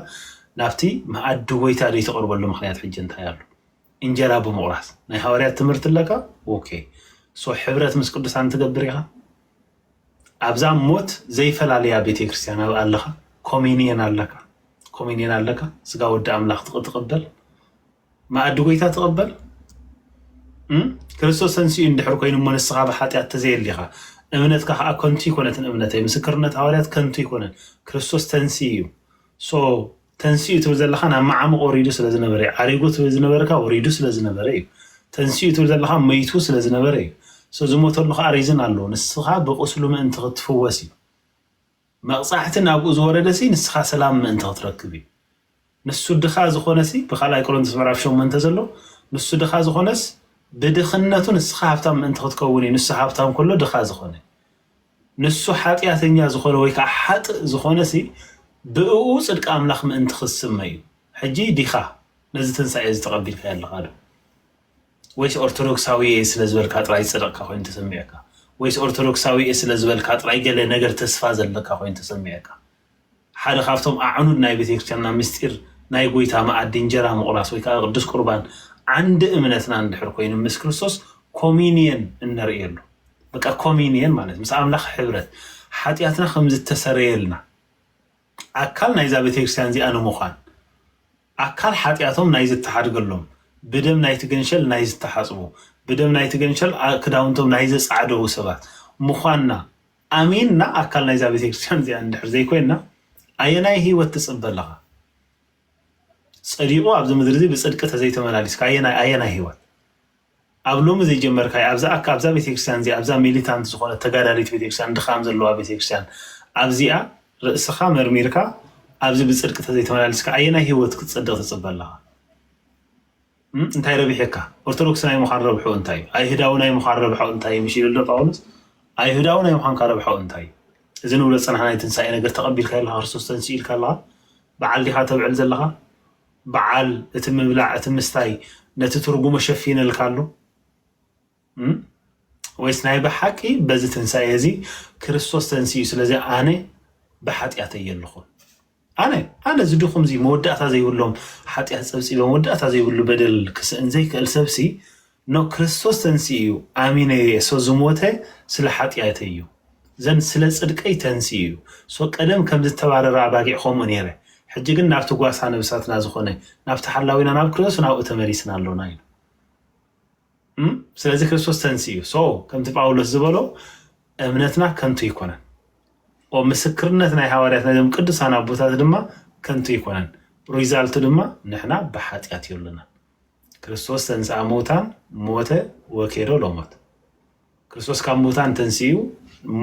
ናብቲ መኣዲ ጎይታ ዘይትቐርበሉ ምክንያት ሕጂ እንታይ ኣሎ? እንጀራ ብምቑራስ ናይ ሃዋርያት ትምህርቲ ኣለካ። ኦኬ ሶ ሕብረት ምስ ቅዱሳን ትገብር ኢኻ። ኣብዛ ሞት ዘይፈላለያ ቤተክርስትያን ኣብ ኣለኻ። ኮሚኒየን ኣለካ፣ ኮሚኒየን ኣለካ። ስጋ ወዲ ኣምላኽ ትቕ- ትቕበል መኣዲ ጎይታ ትቕበል። እም? ክርስቶስ ተንሲኡ እንድሕር ኮይኑ እሞ ንስኻ ብሓጢኣት ተዘየሊኻ እምነትካ ከዓ ከንቱ ይኮነትን እምነተይ ምስክርነት ሃዋርያት ከንቱ ይኮነን። ክርስቶስ ተንሲኡ እዩ። ሶ ተንሲኡ ትብል ዘለኻ ናብ መዓሙቕ ወሪዱ ስለ ዝነበረ እዩ። ዓሪጉ ትብል ዝነበርካ ወሪዱ ስለ ዝነበረ እዩ። ተንሲኡ ትብል ዘለኻ መይቱ ስለ ዝነበረ እዩ። ሶ ዝሞተሉ ከዓ ሪዝን ኣለዎ። ንስኻ ብቁስሉ ምእንቲ ክትፍወስ እዩ። መቕጻዕቲ ናብኡ ዝወረደ ሲ ንስኻ ሰላም ምእንቲ ክትረክብ እዩ። ንሱ ድኻ ዝኾነ ሲ ብኻልኣይ ቆሮንቶስ ምዕራፍ ሸሞንተ ዘሎ ንሱ ድኻ ዝኾነስ ብድኽነቱ ንስኻ ሃብታም ምእንቲ ክትከውን እዩ። ንሱ ሃብታም ከሎ ድኻ ዝኾነ ንሱ ሓጢኣተኛ ዝኾነ ወይ ከዓ ሓጥእ ዝኾነ ሲ ብእኡ ጽድቂ ኣምላኽ ምእንቲ ክስመ እዩ። ሕጂ ዲኻ ነዚ ትንሳኤ እዚ ተቐቢልካ ኣለኻ ዶ? ወይስ ኦርቶዶክሳዊ እየ ስለ ዝበልካ ጥራይ ዝጸደቕካ ኮይኑ ተሰሚዕካ? ወይስ ኦርቶዶክሳዊ እየ ስለ ዝበልካ ጥራይ ገለ ነገር ተስፋ ዘለካ ኮይኑ ተሰሚዕካ? ሓደ ካብቶም ኣዕኑድ ናይ ቤተክርስትያንና ምስጢር ናይ ጎይታ መኣዲ እንጀራ ምቑራስ ወይ ከዓ ቅዱስ ቁርባን ዓንዲ እምነትና እንድሕር ኮይኑ ምስ ክርስቶስ ኮሚኒየን እንርእየሉ። በቃ ኮሚኒየን ማለት ምስ ኣምላኽ ሕብረት ሓጢኣትና ከም ዝተሰረየልና ኣካል ናይዛ ቤተክርስትያን እዚኣ ንምዃን ኣካል ሓጢኣቶም ናይ ዝተሓድገሎም ብደም ናይቲ ገንሸል ናይ ዝተሓጽቡ ብደም ናይቲ ገንሸል ኣ- ክዳውንቶም ናይ ዘጻዕደው ሰባት ምዃንና ኣሚንና ኣካል ናይዛ ቤተክርስትያን እዚኣ እንድሕር ዘይኮይንና ኣየናይ ህይወት ትጽበ ኣለኻ? ጸዲቑ ኣብዚ ምድሪ እዚ ብጽድቂ ተዘይተመላሊስካ ኣየናይ ኣየናይ ህይወት ኣብ ሎሚ ዘይጀመርካዮ ኣብዛ ኣካ ኣብዛ ቤተክርስትያን እዚኣ ኣብዛ ሚሊታንት ዝኾነ ተጋዳሊት ቤተክርስትያን ድኻም ዘለዋ ቤተክርስትያን ኣብዚኣ ርእስኻ መርሚርካ ኣብዚ ብጽድቂ ተዘይተመላሊስካ ኣየናይ ህይወት ክትጸድቕ ትጽበ ኣለኻ? እም፣ እንታይ ረቢሕካ? ኦርቶዶክስ ናይ ምዃን ረብሑ እንታይ እዩ? ኣይሁዳዊ ናይ ምዃን ረብሑ እንታይ እዩ? ምሽ ኢሉ ዶ ጳውሎስ? ኣይሁዳዊ ናይ ምዃንካ ረብሑ እንታይ እዩ? እዚ ንብሎ ዝጸናሕና ናይ ትንሳኤ ነገር ተቐቢልካ ኣለኻ? ክርስቶስ ተንስኡ ኢልካ ኣለኻ? በዓል ዲኻ ተብዕል ዘለኻ? በዓል እቲ ምብላዕ እቲ ምስታይ ነቲ ትርጉሙ ሸፊነልካ ኣሎ? እም? ወይስ ናይ ብሓቂ በዚ ትንሳኤ እዚ ክርስቶስ ተንስኡ እዩ፣ ስለዚ ኣነ ብሓጢኣተይ የለኹን? ኣነ ኣነ እዚ ድኹም እዚ መወዳእታ ዘይብሎም ሓጢኣት ጸብጺበ መወዳእታ ዘይብሉ በደል ክስእን ዘይክእል ሰብሲ ኖ ክርስቶስ ተንስኡ እዩ ኣሚነ እየ። ሶ ዝሞተ ስለ ሓጢኣተይ እዩ፣ ዘን ስለ ጽድቀይ ተንስኡ እዩ። ሶ ቀደም ከም ዝተባረረ ኣባጊዕ ከምኡ ነይረ፣ ሕጂ ግን ናብቲ ጓሳ ነብሳትና ዝኾነ ናብቲ ሓላዊና ናብ ክርስቶስ ናብኡ ተመሊስና ኣሎና ኢሉ። እም? ስለዚ ክርስቶስ ተንስኡ እዩ። So ከምቲ ጳውሎስ ዝበሎ እምነትና ከንቱ ኣይኮነን። ኦ ምስክርነት ናይ ሃዋርያት ናይዞም ቅዱሳን ኣቦታት ድማ ከንቱ ኣይኮነን። ሪዛልቱ ድማ ንሕና ብሓጢኣት የሉና። ክርስቶስ ተንስኣ ሙታን ሞተ ወኬዶ ለሞት። ክርስቶስ ካብ ሙታን ተንስኡ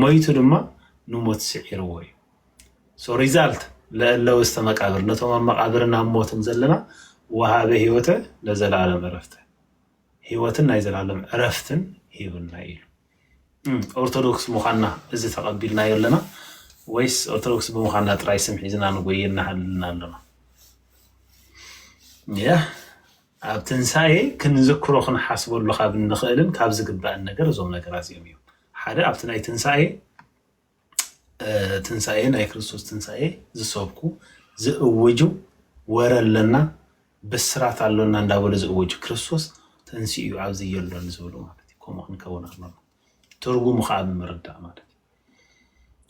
ሞይቱ ድማ ንሞት ስዒርዎ እዩ። So result ለእለ ውስተ መቃብር ነቶም ኣብ መቃብርን ኣብ ሞትን ዘለና ወሃበ ህይወተ ለዘለዓለም ዕረፍተ ህይወትን ናይ ዘላለም ዕረፍትን ሂብና ኢሉ። እም፣ ኦርቶዶክስ ምዃንና እዚ ተቐቢልናዮ ኣለና ወይስ ኦርቶዶክስ ብምዃንና ጥራይ ስም ሒዝና ንጎይና ሃልና ኣለና? ያ ኣብ ትንሳኤ ክንዝክሮ ክንሓስበሉ ካብ እንኽእልን ካብ ዝግባእን ነገር እዞም ነገራት እዮም እዮም ሓደ ኣብቲ ናይ ትንሳኤ ትንሳኤ ናይ ክርስቶስ ትንሳኤ ዝሰብኩ ዝእውጁ ወረ ኣለና ብስራት ኣሎና እንዳበሉ ዝእውጁ ክርስቶስ ተንስኡ ኣብዚ የሎን ዝብሉ ማለት እዩ። ከምኡ ክንከውን ኣለና ትርጉሙ ከዓ ብምርዳእ ማለት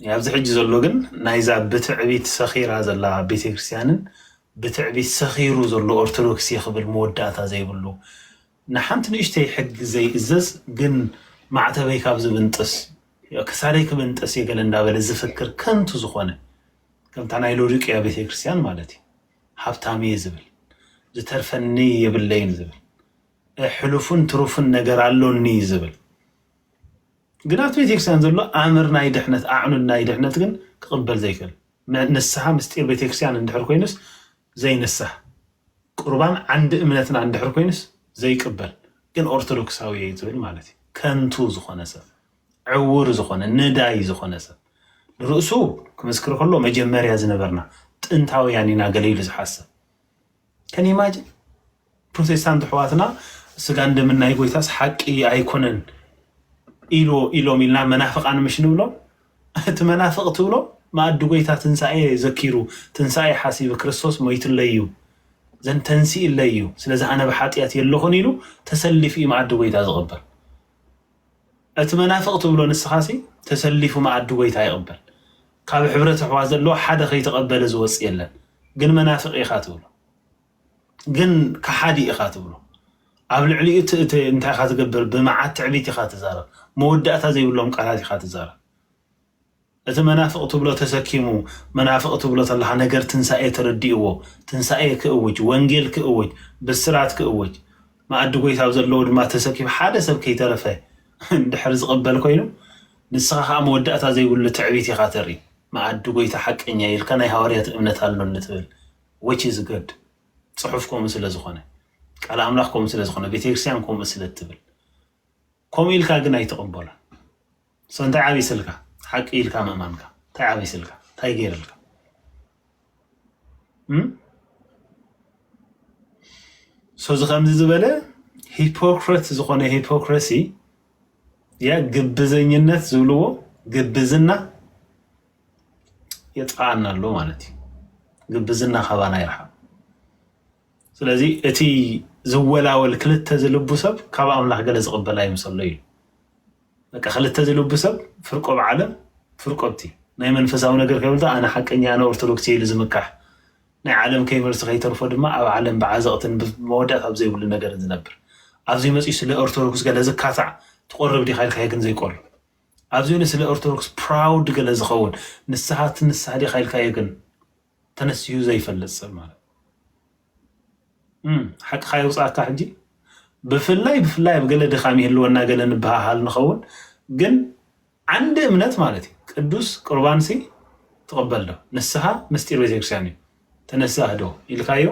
እዩ። ኣብዚ ሕጂ ዘሎ ግን ናይዛ ብትዕቢት ሰኺራ ዘላ ቤተክርስትያንን ብትዕቢት ሰኺሩ ዘሎ ኦርቶዶክስ ክብል መወዳእታ ዘይብሉ ንሓንቲ ንእሽተይ ሕጊ ዘይእዘዝ ግን ማዕተበይ ካብ ዝብንጥስ ክሳደይ ክብንጥስ እየ ገለ እንዳበለ ዝፍክር ከንቱ ዝኾነ ከምታ ናይ ሎዲቅያ ቤተክርስትያን ማለት እዩ። ሃብታም እየ ዝብል ዝተርፈኒ የብለይን ዝብል ሕሉፍን ትሩፍን ነገር ኣሎኒ ዝብል ግን ኣብቲ ቤተክርስትያን ዘሎ ኣምር ናይ ድሕነት ኣዕኑድ ናይ ድሕነት ግን ክቕበል ዘይክእል ንስሓ ምስጢር ቤተክርስትያን እንድሕር ኮይኑስ ዘይንስሓ ቁርባን ዓንዲ እምነትና እንድሕር ኮይኑስ ዘይቅበል ግን ኦርቶዶክሳዊ እየ ዝብል ማለት እዩ። ከንቱ ዝኾነ ሰብ ዕውር ዝኾነ ነዳይ ዝኾነ ሰብ ንርእሱ ክምስክር ከሎ መጀመርያ ዝነበርና ጥንታውያን ኢና ገለ ኢሉ ዝሓስብ ከን ኢማጅን ፕሮቴስታንት ኣሕዋትና ስጋን ደምን ናይ ጎይታስ ሓቂ ኣይኮነን ኢሎ ኢሎም ኢልና መናፍቃን ምሽ ንብሎም እቲ መናፍቅ ትብሎ መኣዲ ጎይታ ትንሳኤ ዘኪሩ ትንሳኤ ሓሲቡ ክርስቶስ ሞይትለይ እዩ ዘን ተንሲእለይ እዩ ስለዚ ኣነ ብሓጢኣት የለኹን ኢሉ ተሰሊፉ እዩ መኣዲ ጎይታ ዝቕበል እቲ መናፍቕ ትብሎ ንስኻሲ ተሰሊፉ መኣዲ ጎይታ ይቕበል። ካብ ሕብረት ኣሕዋት ዘለዎ ሓደ ከይተቐበለ ዝወጽእ የለን። ግን መናፍቕ ኢኻ ትብሎ። ግን ከሓዲ ኢኻ ትብሎ። ኣብ ልዕሊኡ እቲ እቲ እንታይ ኢኻ ትገብር? ብመዓት ትዕቢት ኢኻ ትዛረብ። መወዳእታ ዘይብሎም ቃላት ኢኻ ትዛረብ። እቲ መናፍቕ ትብሎ ተሰኪሙ፣ መናፍቕ ትብሎ ተለኻ ነገር ትንሳኤ ተረዲእዎ፣ ትንሳኤ ክእውጅ፣ ወንጌል ክእውጅ፣ ብስራት ክእውጅ፣ መኣዲ ጎይታ ኣብ ዘለዎ ድማ ተሰኪሙ ሓደ ሰብ ከይተረፈ እንድሕር ዝቕበል ኮይኑ፣ ንስኻ ኸዓ መወዳእታ ዘይብሉ ትዕቢት ኢኻ ተርኢ። መኣዲ ጎይታ ሓቀኛ ኢልካ ናይ ሃዋርያት እምነት ኣሎኒ ትብል። Which is good። ጽሑፍ ከምኡ ስለ ዝኾነ፣ ቃል ኣምላኽ ከምኡ ስለ ዝኾነ፣ ቤተክርስትያን ከምኡ ስለ እትብል። ከምኡ ኢልካ ግን ኣይትቕበሎን። So እንታይ ዓቢስልካ? ሓቂ ኢልካ ምእማንካ እንታይ ዓቢስልካ? እንታይ ገይርልካ? እም? So እዚ ከምዚ ዝበለ ሂፖክረት ዝኾነ ሂፖክረሲ ያ ግብዘኝነት ዝብልዎ ግብዝና የጥፋኣና ኣሎ ማለት እዩ። ግብዝና ካባና ይርሓቕ። ስለዚ እቲ ዝወላወል ክልተ ዝልቡ ሰብ ካብ ኣምላኽ ገለ ዝቕበል ኣይምሰሎ እዩ። በቃ ክልተ ዝልቡ ሰብ ፍርቆብ ዓለም ፍርቆብቲ ናይ መንፈሳዊ ነገር ከይብልታ ኣነ ሓቀኛ ኣነ ኦርቶዶክስ ኢሉ ዝምካሕ ናይ ዓለም ከይመርሲ ከይተርፎ ድማ ኣብ ዓለም ብዓዘቕትን መወዳእታ ኣብ ዘይብሉ ነገርን ዝነብር ኣብዚ መፅኡ ስለ ኦርቶዶክስ ገለ ዝካታዕ ትቆርብ ዲኻ ኢልካዮ ግን ዘይቆርብ ኣብዚ ሆነ ስለ ኦርቶዶክስ ፕራውድ ገለ ዝኸውን ንስሓ ትንስሓ ዲኻ ኢልካዮ ግን ተነሲሁ ዘይፈልጥ ሰብ ማለት ሓቅኻ የውፅኣካ ሕጂ ብፍላይ ብፍላይ ኣብ ገለ ድኻም ይህልወና ገለ ንበሃሃል ንኸውን ግን ዓንዲ እምነት ማለት እዩ ቅዱስ ቁርባንሲ ትቕበል ዶ ንስሓ ምስጢር ቤተክርስትያን እዩ ተነሳህ ዶ ኢልካዮ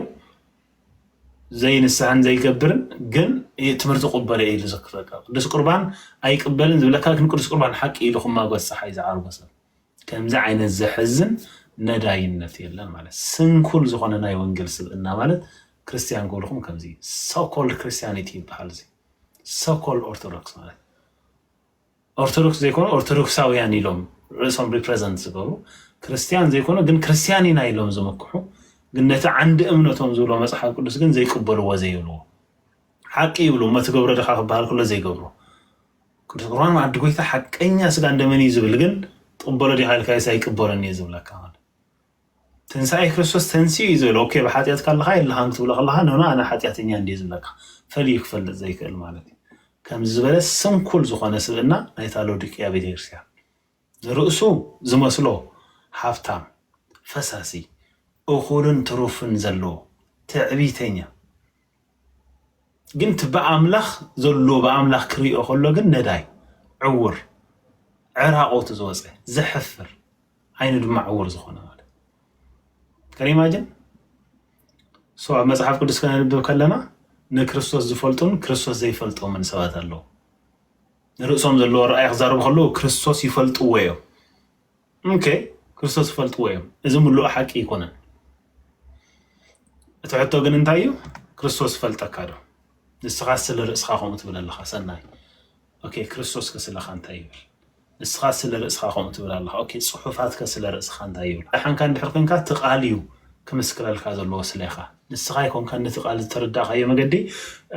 ዘይንስሓን ዘይገብርን ግን ትምህርቲ ቁበለ ኢሉ ዘክረካ ቅዱስ ቁርባን ኣይቅበልን ዝብለካ ግን ቅዱስ ቁርባን ሓቂ ኢሉ ክማጎት ፀሓይ ዝዓርቦ ሰብ ከምዚ ዓይነት ዘሕዝን ነዳይነት የለን ማለት ስንኩል ዝኾነ ናይ ወንጌል ስብእና ማለት ክርስትያን ክብልኹም ከምዚ so called Christianity ይበሃል እዚ so called Orthodox ማለት ኦርቶዶክስ ዘይኮኑ ኦርቶዶክሳውያን ኢሎም ርእሶም represent ዝገብሩ ክርስትያን ዘይኮኑ ግን ክርስትያን ኢና ኢሎም ዝምክሑ ግን ነቲ ዓንዲ እምነቶም ዝብሎ መፅሓፍ ቅዱስ ግን ዘይቅበልዎ ዘይብልዎ ሓቂ ይብሉ እሞ ትገብሮ ዲኻ ክበሃል ከሎ ዘይገብሮ ቅዱስ ቁርባን መኣዲ ጎይታ ሓቀኛ ስጋ እንደመን እዩ ዝብል ግን ትቕበሎ ዲኻ ኢልካዮስ ኣይቅበሎን እየ ዝብለካ ማለት ትንሳኤ ክርስቶስ ተንስኡ እዩ ዝብል። ኦኬ፣ ብሓጢኣትካ ኣለኻ የለኻን ክትብሎ ከለኻ፣ ኖ፣ ኖ፣ ኣነ ሓጢኣተኛ እንድየ ዝብለካ፣ ፈልዩ ክፈልጥ ዘይክእል ማለት እዩ። ከምዚ ዝበለ ስንኩል ዝኾነ ስብእና ናይታ ሎዲቅያ ቤተክርስትያን። ንርእሱ ዝመስሎ ሃብታም፣ ፈሳሲ፣ እኹልን ትሩፍን ዘለዎ፣ ትዕቢተኛ፣ ግን እቲ ብኣምላኽ ዘሎ፣ ብኣምላኽ ክሪኦ ከሎ ግን ነዳይ፣ ዕውር፣ ዕራቆቱ ዝወፀ፣ ዘሕፍር፣ ዓይኑ ድማ ዕውር ዝኾነ ማለት። ከን ኢማጅን? ሶ ኣብ መጽሓፍ ቅዱስ ከነንብብ ከለና ንክርስቶስ ዝፈልጡን ክርስቶስ ዘይፈልጦምን ሰባት ኣለዉ። ንርእሶም ዘለዎ ረኣይ ክዛረቡ ከለዉ ክርስቶስ ይፈልጥዎ እዮም። ኦኬ፣ ክርስቶስ ይፈልጥዎ እዮም። እዚ ምሉእ ሓቂ ኣይኮነን። እቲ ሕቶ ግን እንታይ እዩ? ክርስቶስ ይፈልጠካ ዶ? ንስኻ ስለ ርእስኻ ከምኡ ትብል ኣለኻ። ሰናይ። ኦኬ፣ ክርስቶስ ከ ስለኻ እንታይ ይብል? ንስኻ ስለ ርእስኻ ከምኡ ትብል ኣለኻ። ኦኬ፣ ጽሑፋት ከ ስለ ርእስኻ እንታይ ይብል? ደሓንካ እንድሕር ኮንካ፣ እቲ ቃል እዩ ክምስክረልካ ዘለዎ ስለኻ። ንስኻ ኣይኮንካን ነቲ ቃል ዝተረዳእካዮ መገዲ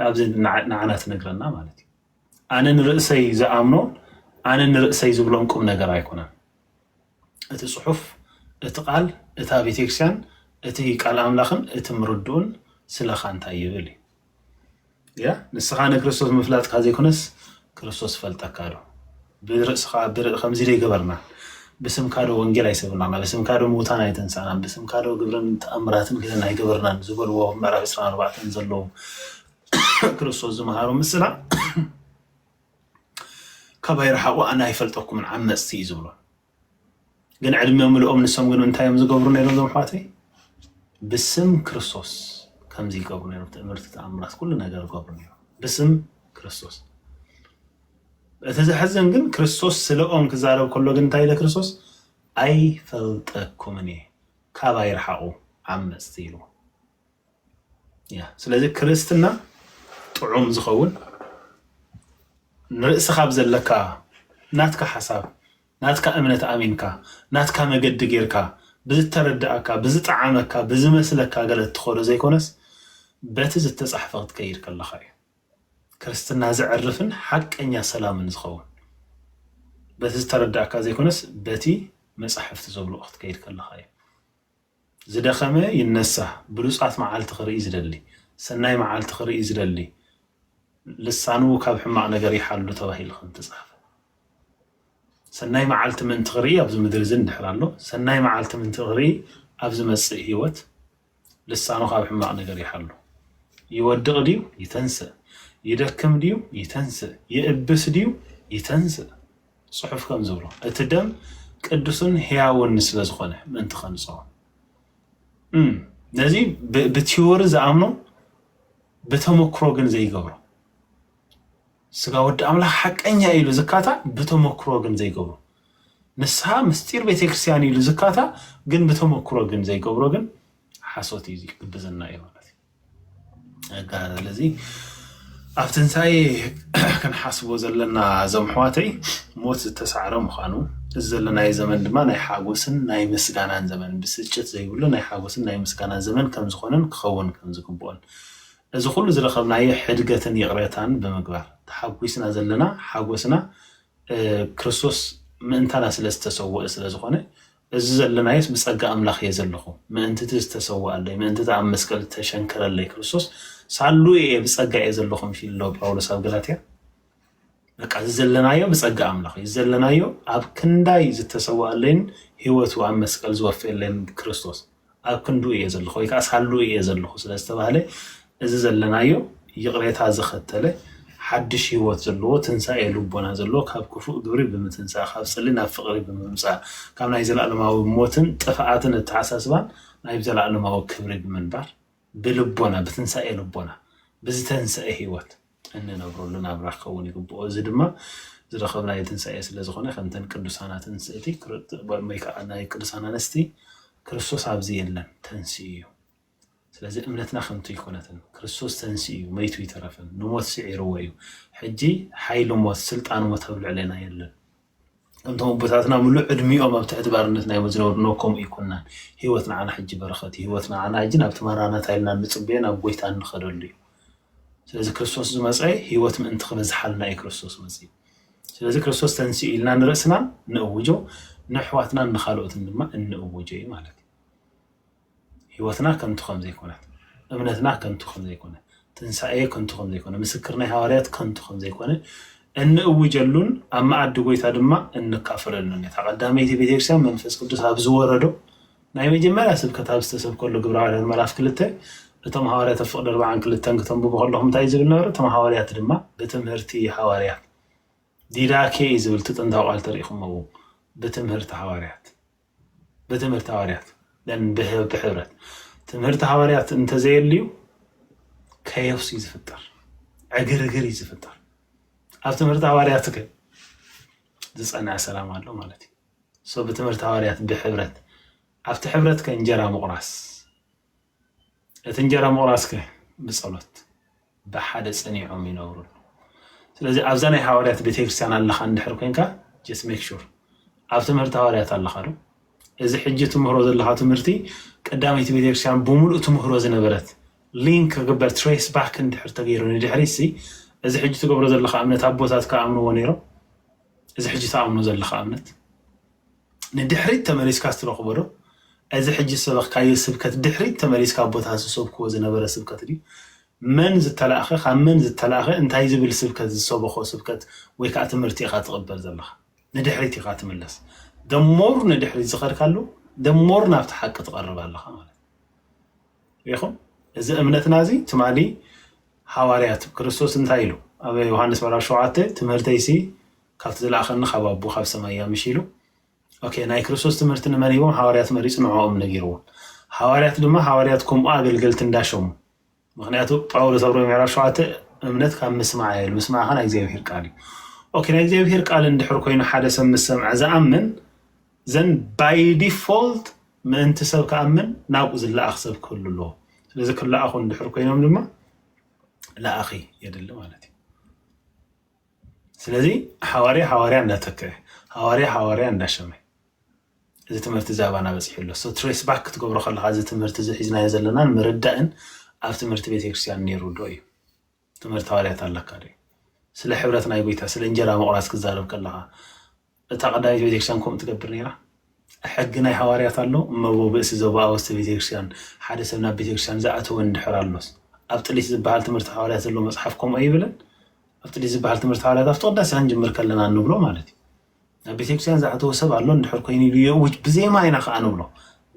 ኣብዚ ንዓ-፣ ንዓና ትነግረና ማለት እዩ። ኣነ ንርእሰይ ዝኣምኖ፣ ኣነ ንርእሰይ ዝብሎም ቁም ነገር ኣይኮነን። እቲ ጽሑፍ፣ እቲ ቃል፣ እታ ቤተክርስትያን፣ እቲ ቃል ኣምላኽን እቲ ምርድኡን ስለኻ እንታይ ይብል እዩ። ያ፣ ንስኻ ንክርስቶስ ምፍላጥካ ዘይኮነስ፣ ክርስቶስ ፈልጠካ ዶ? ብርእስኻ፣ ብር-፣ ከምዚ ዶ ይገበርና? ብስምካ ዶ ወንጌል ኣይሰበኽናን? ብስምካ ዶ ምዉታን ኣይተንሳእናን? ብስምካ ዶ ግብርን ተኣምራትን ገለን ኣይገበርናን? ዝበልዎ ምዕራፍ ዕስራን ኣርባዕተን ዘለዉ ክርስቶስ ዝመሃሮ ምስላ፣ ካባይ ርሓቑ፣ ኣነ ኣይፈልጠኩምን፣ ዓመጽቲ እዩ ዝብሎ። ግን ዕድመ ምልኦም ንሶም ግን እንታይ እዮም ዝገብሩ ነይሮም፣ እዞም ኣሕዋተይ? ብስም ክርስቶስ ከምዚ ይገብሩ ነይሮም። ትእምርቲ፣ ተኣምራት፣ ኩሉ ነገር ይገብሩ ነይሮም ብስም ክርስቶስ። እቲ ዘሕዝን ግን ክርስቶስ ስለኦም ክዛረብ ከሎ ግን እንታይ ኢለ ክርስቶስ? "ኣይፈልጠኩምን እየ፣ ካባይ ርሓቑ ዓመጽቲ" ኢሉ። ያ፣ ስለዚ ክርስትና ጥዑም ዝኸውን ንርእስኻ ብዘለካ ናትካ ሓሳብ፣ ናትካ እምነት ኣሚንካ፣ ናትካ መገዲ ጌርካ፣ ብዝተረድኣካ፣ ብዝጠዓመካ፣ ብዝመስለካ ገለ እትኸዶ ዘይኮነስ፣ በቲ ዝተጻሕፈ ክትከይድ ከለኻ እዩ ክርስትና ዘዕርፍን ሓቀኛ ሰላምን ዝኸውን። በቲ ዝተረድኣካ ዘይኮነስ፣ በቲ መጻሕፍቲ ዘብልኦ ክትከይድ ከለኻ እዩ። ዝደኸመ ይነሳ፣ ብሉጻት መዓልቲ ክርኢ ዝደሊ፣ ሰናይ መዓልቲ ክርኢ ዝደሊ፣ ልሳኑ ካብ ሕማቕ ነገር ይሓሉ ተባሂሉ ከም ተጻሕፈ። ሰናይ መዓልቲ ምእንቲ ክርኢ ኣብዚ ምድሪ እዚ እንድሕር ኣሎ፣ ሰናይ መዓልቲ ምእንቲ ክርኢ ኣብ ዝመጽእ ህይወት ልሳኑ ካብ ሕማቕ ነገር ይሓሉ። ይወድቕ ድዩ? ይተንስእ። ይደክም ድዩ? ይተንስእ። ይእብስ ድዩ? ይተንስእ። ጽሑፍ ከም ዝብሎ፣ እቲ ደም ቅዱስን ህያውን ስለ ዝኾነ ምእንቲ ከንጽሆ። እም፣ ነዚ ብ-፣ ብቲዮሪ ዝኣምኖ፣ ብተመክሮ ግን ዘይገብሮ። ስጋ ወዲ ኣምላኽ ሓቀኛ ኢሉ ዝካታ፣ ብተመክሮ ግን ዘይገብሮ። ንስሓ ምስጢር ቤተክርስትያን ኢሉ ዝካታ፣ ግን ብተመክሮ ግን ዘይገብሮ ግን ሓሶት እዩ፣ ግብዝና እዩ ማለት እዩ። እካ ስለዚ ኣብ ትንሳኤ ክንሓስቦ ዘለና፣ እዞም ኣሕዋተይ፣ ሞት ዝተሳዕረ ምዃኑ፣ እዚ ዘለናዮ ዘመን ድማ ናይ ሓጎስን ናይ ምስጋናን ዘመን፣ ብስጭት ዘይብሉ ናይ ሓጎስን ናይ ምስጋናን ዘመን ከም ዝኾነን ክኸውን ከም ዝግብኦን፣ እዚ ኩሉ ዝረኸብናዮ ሕድገትን ይቕሬታን ብምግባር፣ ተሓጒስና ዘለና ሓጎስና፣ እ፣ ክርስቶስ ምእንታና ስለ ዝተሰወአ ስለ ዝኾነ፣ እዚ ዘለናዮስ ብጸጋ ኣምላኽ እየ ዘለኹ። ምእንቲ እቲ ዝተሰወኣለይ፣ ምእንቲ እቲ ኣብ መስቀል ዝተሸንከረለይ ክርስቶስ ሳሉ እየ፣ ብጸጋ እየ ዘለኹ፣ ምሽ ኢሉ ፓውሎስ ኣብ ገላትያ። በቃ፣ እዚ ዘለናዮ ብጸጋ ኣምላኽ እዩ። እዚ ዘለናዮ ኣብ ክንዳይ ዝተሰወኣለይን ህይወቱ ኣብ መስቀል ዝወፈየለይን ክርስቶስ፣ ኣብ ክንዱ እየ ዘለኹ፣ ወይ ከዓ ሳሉ እየ ዘለኹ ስለ ዝተባህለ፣ እዚ ዘለናዮ ይቕሬታ ዘኸተለ፣ ሓድሽ ህይወት ዘለዎ፣ ትንሳኤ ልቦና ዘለዎ፣ ካብ ክፉእ ግብሪ ብምትንሳእ፣ ካብ ጽልኢ ናብ ፍቕሪ ብምምጻእ፣ ካብ ናይ ዘለኣለማዊ ሞትን ጥፍኣትን ኣተሓሳስባን ናብ ዘለኣለማዊ ክብሪ ብምንባር፣ ብልቦና፣ ብትንሳኤ ልቦና፣ ብዝተንሰአ ህይወት እንነብረሉ ናብራ ክኸውን ይግብኦ። እዚ ድማ ዝረኸብናዮ ትንሳኤ ስለ ዝኾነ፣ ከምተን ቅዱሳን ኣንስቲ ክር-፣ ወይ ከዓ ናይ ቅዱሳን ኣንስቲ፣ ክርስቶስ ኣብዚ የለን፣ ተንሲኡ እዩ። ስለዚ እምነትና ከምቱ ኣይኮነትን። ክርስቶስ ተንሲኡ እዩ፣ መይቱ ኣይተረፈን፣ ንሞት ስዒርዎ እዩ። ሕጂ ሓይሊ ሞት፣ ስልጣን ሞት ኣብ ልዕሌና የለን። ከምቶም ኣቦታትና ምሉእ ዕድሚኦም ኣብ ትሕቲ ባርነት ናይ ዝነበሩ፣ ኖ፣ ከምኡ ኣይኮናን። ህይወት ንዓና ሕጂ በረኸት እዩ። ህይወት ንዓና ሕጂ ናብቲ ማራናታ ኢልና እንጽበዮ ናብ ጎይታ እንኸደሉ እዩ። ስለዚ ክርስቶስ ዝመጸ ህይወት ምእንቲ ክበዝሓልና እዩ ክርስቶስ መጺኡ። ስለዚ ክርስቶስ ተንሲኡ ኢልና ንርእስና ንእውጆ፣ ንኣሕዋትናን ንኻልኦትን ድማ እንእውጆ እዩ ማለት እዩ። ህይወትና ከንቱ ከም ዘይኮነት፣ እምነትና ከንቱ ከም ዘይኮነ፣ ትንሳኤ ከንቱ ከም ዘይኮነ፣ ምስክር ናይ ሃዋርያት ከንቱ ከም ዘይኮነ እንእውጀሉን ኣብ መኣዲ ጎይታ ድማ እንካፈለሉን። እታ ቀዳመይቲ ቤተክርስትያን መንፈስ ቅዱስ ኣብ ዝወረዶ ናይ መጀመርያ ስብከት ኣብ ዝተሰብከሉ ግብረ ሃዋርያት ምዕራፍ ክልተ እቶም ሃዋርያት ኣብ ፍቕዲ ኣርባዓን ክልተን ክተንብቡ ከለኹም እንታይ ዝብል ነበረ? እቶም ሃዋርያት ድማ ብትምህርቲ ሃዋርያት፣ ዲዳኬ እዩ ዝብል እቲ ጥንታዊ ቃል ተሪኢኹምዎ፣ ብትምህርቲ ሃዋርያት፣ ብትምህርቲ ሃዋርያት ለን ብህ- ብሕብረት ትምህርቲ ሃዋርያት እንተዘየልዩ ከዮስ እዩ ዝፍጠር፣ ዕግርግር እዩ ዝፍጠር። ኣብ ትምህርቲ ሃዋርያት ግን ዝፀንዐ ሰላም ኣሎ ማለት እዩ። So ብትምህርቲ ሃዋርያት ብሕብረት ኣብቲ ሕብረት ከ እንጀራ ምቑራስ፣ እቲ እንጀራ ምቑራስ ከ ብጸሎት ብሓደ ጸኒዖም ይነብሩ ኣለዉ። ስለዚ ኣብዛ ናይ ሃዋርያት ቤተክርስትያን ኣለኻ እንድሕር ኮይንካ just make sure ኣብ ትምህርቲ ሃዋርያት ኣለኻ ዶ? እዚ ሕጂ ትምህሮ ዘለኻ ትምህርቲ ቀዳመይቲ ቤተክርስትያን ብምሉእ ትምህሮ ዝነበረት ሊንክ ክግበር trace back እንድሕር ተገይሩ ንድሕሪት ሲ እዚ ሕጂ ትገብሮ ዘለኻ እምነት ኣቦታት ክኣምንዎ ነይሮም? እዚ ሕጂ ትኣምኖ ዘለኻ እምነት ንድሕሪት ተመሊስካ ስትረኽቦ ዶ? እዚ ሕጂ ዝሰበኽካዮ ስብከት ድሕሪት ተመሊስካ ኣቦታት ዝሰብክዎ ዝነበረ ስብከት ድዩ? መን ዝተላእኸ ካብ መን ዝተላእኸ እንታይ ዝብል ስብከት ዝሰበኾ ስብከት ወይ ከዓ ትምህርቲ ኢኻ ትቕበል ዘለኻ? ንድሕሪት ኢኻ ትምለስ። The more ንድሕሪት ዝኸድካሉ the more ናብቲ ሓቂ ትቐርብ ኣለኻ ማለት እዩ። ሪኢኹም? እዚ እምነትና እዚ ትማሊ ሃዋርያት ክርስቶስ እንታይ ኢሉ ኣብ ዮሃንስ ምዕራፍ ሸውዓተ ትምህርተይሲ ካብቲ ዝለኣኸኒ ካብ ኣቦ ካብ ሰማይ እያ ምሽ ኢሉ። ኦኬ፣ ናይ ክርስቶስ ትምህርቲ ንመን ሂቦም? ሃዋርያት መሪፁ ንዕኦም ነጊርዎም። ሃዋርያት ድማ ሃዋርያት ከምኡ ኣገልገልቲ እንዳሸሙ። ምክንያቱ ጳውሎስ ኣብ ሮሜ ምዕራፍ ሸውዓተ እምነት ካብ ምስማዕ እያ ኢሉ። ምስማዕ ከ ናይ እግዚኣብሄር ቃል እዩ። ኦኬ፣ ናይ እግዚኣብሄር ቃል እንድሕር ኮይኑ ሓደ ሰብ ምስ ሰምዐ ዝኣምን ዘን by default ምእንቲ ሰብ ክኣምን ናብኡ ዝለኣኽ ሰብ ክህሉ ኣለዎ። ስለዚ ክለኣኹ እንድሕር ኮይኖም ድማ ለኣኺ የድሊ ማለት እዩ። ስለዚ ሃዋርያ ሃዋርያ እንዳተከአ ሃዋርያ ሃዋርያ እንዳሸመ እዚ ትምህርቲ እዚ ኣባና በፂሑ ኣሎ። So trace back ክትገብሮ ከለካ እዚ ትምህርቲ እዚ ሒዝናዮ ዘለናን ምርዳእን ኣብ ትምህርቲ ቤተክርስትያን ነይሩ ዶ እዩ? ትምህርቲ ሃዋርያት ኣለካ ዶ? ስለ ሕብረት ናይ ጎይታ ስለ እንጀራ ምቑራስ ክዛረብ ከለካ እታ ቀዳመይቲ ቤተክርስትያን ከምኡ ትገብር ነይራ? ሕጊ ናይ ሃዋርያት ኣሎ እመቦ ብእሲ ዘቦኣወስተ ቤተክርስትያን ሓደ ሰብ ናብ ቤተክርስትያን ዝኣተወ እንድሕር ኣሎስ ኣብ ጥሊት ዝበሃል ትምህርቲ ሃዋርያት ዘሎ መፅሓፍ ከምኡ ኣይብልን? ኣብ ጥሊት ዝበሃል ትምህርቲ ሃዋርያት ኣብቲ ቅዳሴ ክንጅምር ከለና እንብሎ ማለት እዩ። ናብ ቤተክርስትያን ዝኣተወ ሰብ ኣሎ እንድሕር ኮይኑ ኢሉ የእውጅ ብዜማ ኢና ከዓ ንብሎ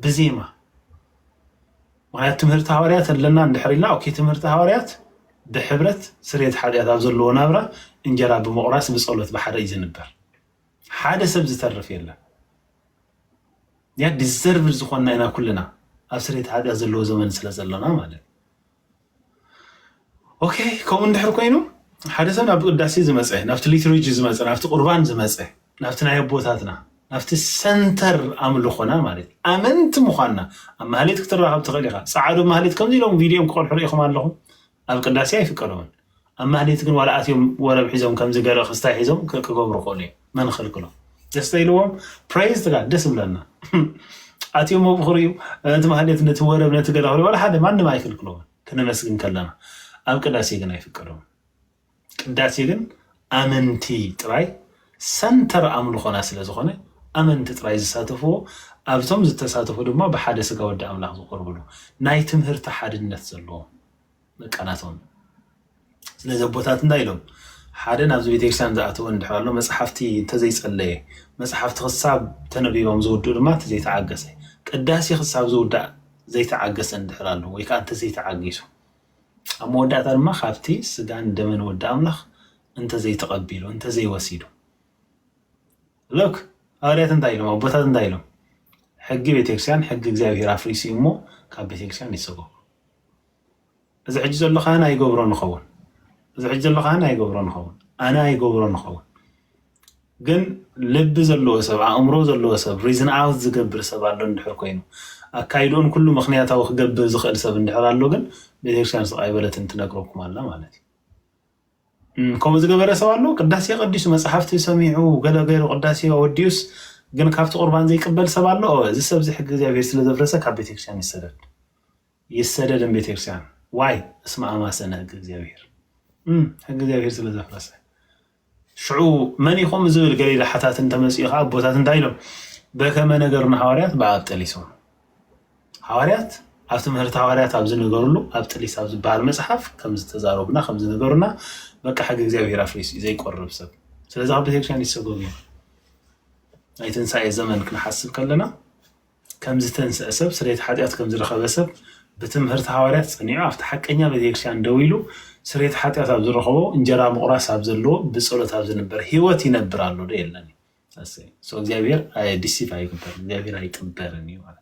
ብዜማ። ምክንያቱ ትምህርቲ ሃዋርያት ኣለና እንድሕር ኢልና ኦኬ ትምህርቲ ሃዋርያት ብሕብረት ስርየት ሓጢኣት ኣብ ዘለዎ ናብራ እንጀራ ብምቑራስ ብፀሎት ብሓደ እዩ ዝንበር። ሓደ ሰብ ዝተርፍ የለን። ያ ዲዘርቭ ዝኾንና ኢና ኩልና ኣብ ስርየት ሓጢኣት ዘለዎ ዘመን ስለ ዘለና ማለት እዩ። ኦኬ ከምኡ እንድሕር ኮይኑ ሓደ ሰብ ናብ ቅዳሴ ዝመፀ ናብቲ ሊትርጂ ዝመፀ ናብቲ ቁርባን ዝመፀ ናብቲ ናይ ኣቦታትና ናብቲ ሰንተር ኣምልኾና ማለት እዩ። ኣመንቲ ምዃንና ኣብ ማህሌት ክትራኸብ ትኽእል ኢኻ። ፀዓዱ ማህሌት ከምዚ ኢሎም ቪድዮም ክቆልሑ ርኢኹም ኣለኹም። ኣብ ቅዳሴ ኣይፍቀዶምን። ኣብ ማህሌት ግን ዋላ ኣትዮም ወረብ ሒዞም ከምዚ ገለ ክስታይ ሒዞም ክ- ክገብሩ ክእሉ እዮም። መን ኽልክሎም? ደስታ ኢልዎም ፕሬዝ ትጋ ደስ ብለና ኣትዮም ኣብኡ ክርእዩ እቲ ማህሌት ነቲ ወረብ ነቲ ገለ ክርእዩ ዋላ ሓደ ማንም ኣይክልክሎምን። ክነመስግን ከለና ኣብ ቅዳሴ ግን ኣይፍቀዶምን። ቅዳሴ ግን ኣመንቲ ጥራይ ሰንተር ኣምልኾና ስለ ዝኾነ ኣመንቲ ጥራይ ዝሳተፍዎ ኣብቶም ዝተሳተፉ ድማ ብሓደ ስጋ ወዲ ኣምላኽ ዝቆርብሉ ናይ ትምህርቲ ሓድነት ዘለዎ መቃናቶም። ስለዚ ኣቦታት እንታይ ኢሎም ሓደ ናብዚ ቤተክርስትያን ዝኣተወ እንድሕር ኣሎ መፅሓፍቲ እንተዘይፀለየ መፅሓፍቲ ክሳብ ተነቢቦም ዝውድኡ ድማ እቲ ዘይተዓገሰ ቅዳሴ ክሳብ ዝውዳእ ዘይተዓገሰ እንድሕር ኣሎ ወይ ከዓ እንተዘይተዓጊሱ ኣብ መወዳእታ ድማ ካብቲ ስጋን ደምን ወዲ ኣምላኽ እንተዘይተቐቢሉ እንተዘይወሲዱ ሎክ ሃዋርያት እንታይ ኢሎም ኣቦታት እንታይ ኢሎም ሕጊ ቤተክርስትያን ሕጊ እግዚኣብሔር ኣፍሪሱ እዩ እሞ ካብ ቤተክርስትያን ይሰጎ እዚ ሕጂ ዘሎ ካህን ኣይገብሮ ንኸውን እዚ ሕጂ ዘሎ ካህን ኣይገብሮ ንኸውን ኣነ ኣይገብሮ ንኸውን ግን ልቢ ዘለዎ ሰብ ኣእምሮ ዘለዎ ሰብ ሪዝን ኣውት ዝገብር ሰብ ኣሎ እንድሕር ኮይኑ ኣካይድኡን ኩሉ ምክንያታዊ ክገብር ዝኽእል ሰብ እንድሕር ኣሎ ግን ቤተክርስትያን ስቕ ኣይበለትን ትነግረኩም ኣላ ማለት እዩ። ከምኡ ዝገበረ ሰብ ኣሎ ቅዳሴ ቀዲሱ መፅሓፍቲ ሰሚዑ ገለ ገይሩ ቅዳሴ ወዲኡስ ግን ካብቲ ቁርባን ዘይቅበል ሰብ ኣሎ እዚ ሰብ እዚ ሕጊ እግዚኣብሔር ስለዘፍረሰ ካብ ቤተክርስትያን ይሰደድ ይሰደድን ቤተክርስትያን ዋይ እስመ አማሰነ ህግ እግዚኣብሔር ህግ እግዚኣብሔር ስለዘፍረሰ ሽዑ መን ኢኹም ዝብል ገሊላ ሓታት እንተመፅኡ ከዓ ኣቦታት እንታይ ኢሎም በከመ ነገርና ሃዋርያት ብኣብ ጠሊሶም ሃዋርያት ኣብ ትምህርቲ ሃዋርያት ኣብ ዝነገርሉ ኣብ ጥሊስ ኣብ ዝበሃል መፅሓፍ ከም ዝተዛረቡና ከም ዝነገሩና በቃ ሕጊ እግዚኣብሔር ኣፍሪሱ እዩ ዘይቆርብ ሰብ። ስለዚ ካብ ቤተክርስትያን ይሰጎም እዮም። ናይ ትንሳኤ ዘመን ክንሓስብ ከለና ከም ዝተንስአ ሰብ ስርየት ሓጢኣት ከም ዝረኸበ ሰብ ብትምህርቲ ሃዋርያት ጸኒዑ ኣብቲ ሓቀኛ ቤተክርስትያን ደው ኢሉ ስርየት ሓጢኣት ኣብ ዝረኸቦ እንጀራ ምቑራስ ኣብ ዘለዎ ብጸሎት ኣብ ዝንበር ህይወት ይነብር ኣሎ ዶ የለን? እግዚኣብሔር ዲሲቭ ኣይግበር እግዚኣብሔር ኣይጥበርን እዩ ማለት።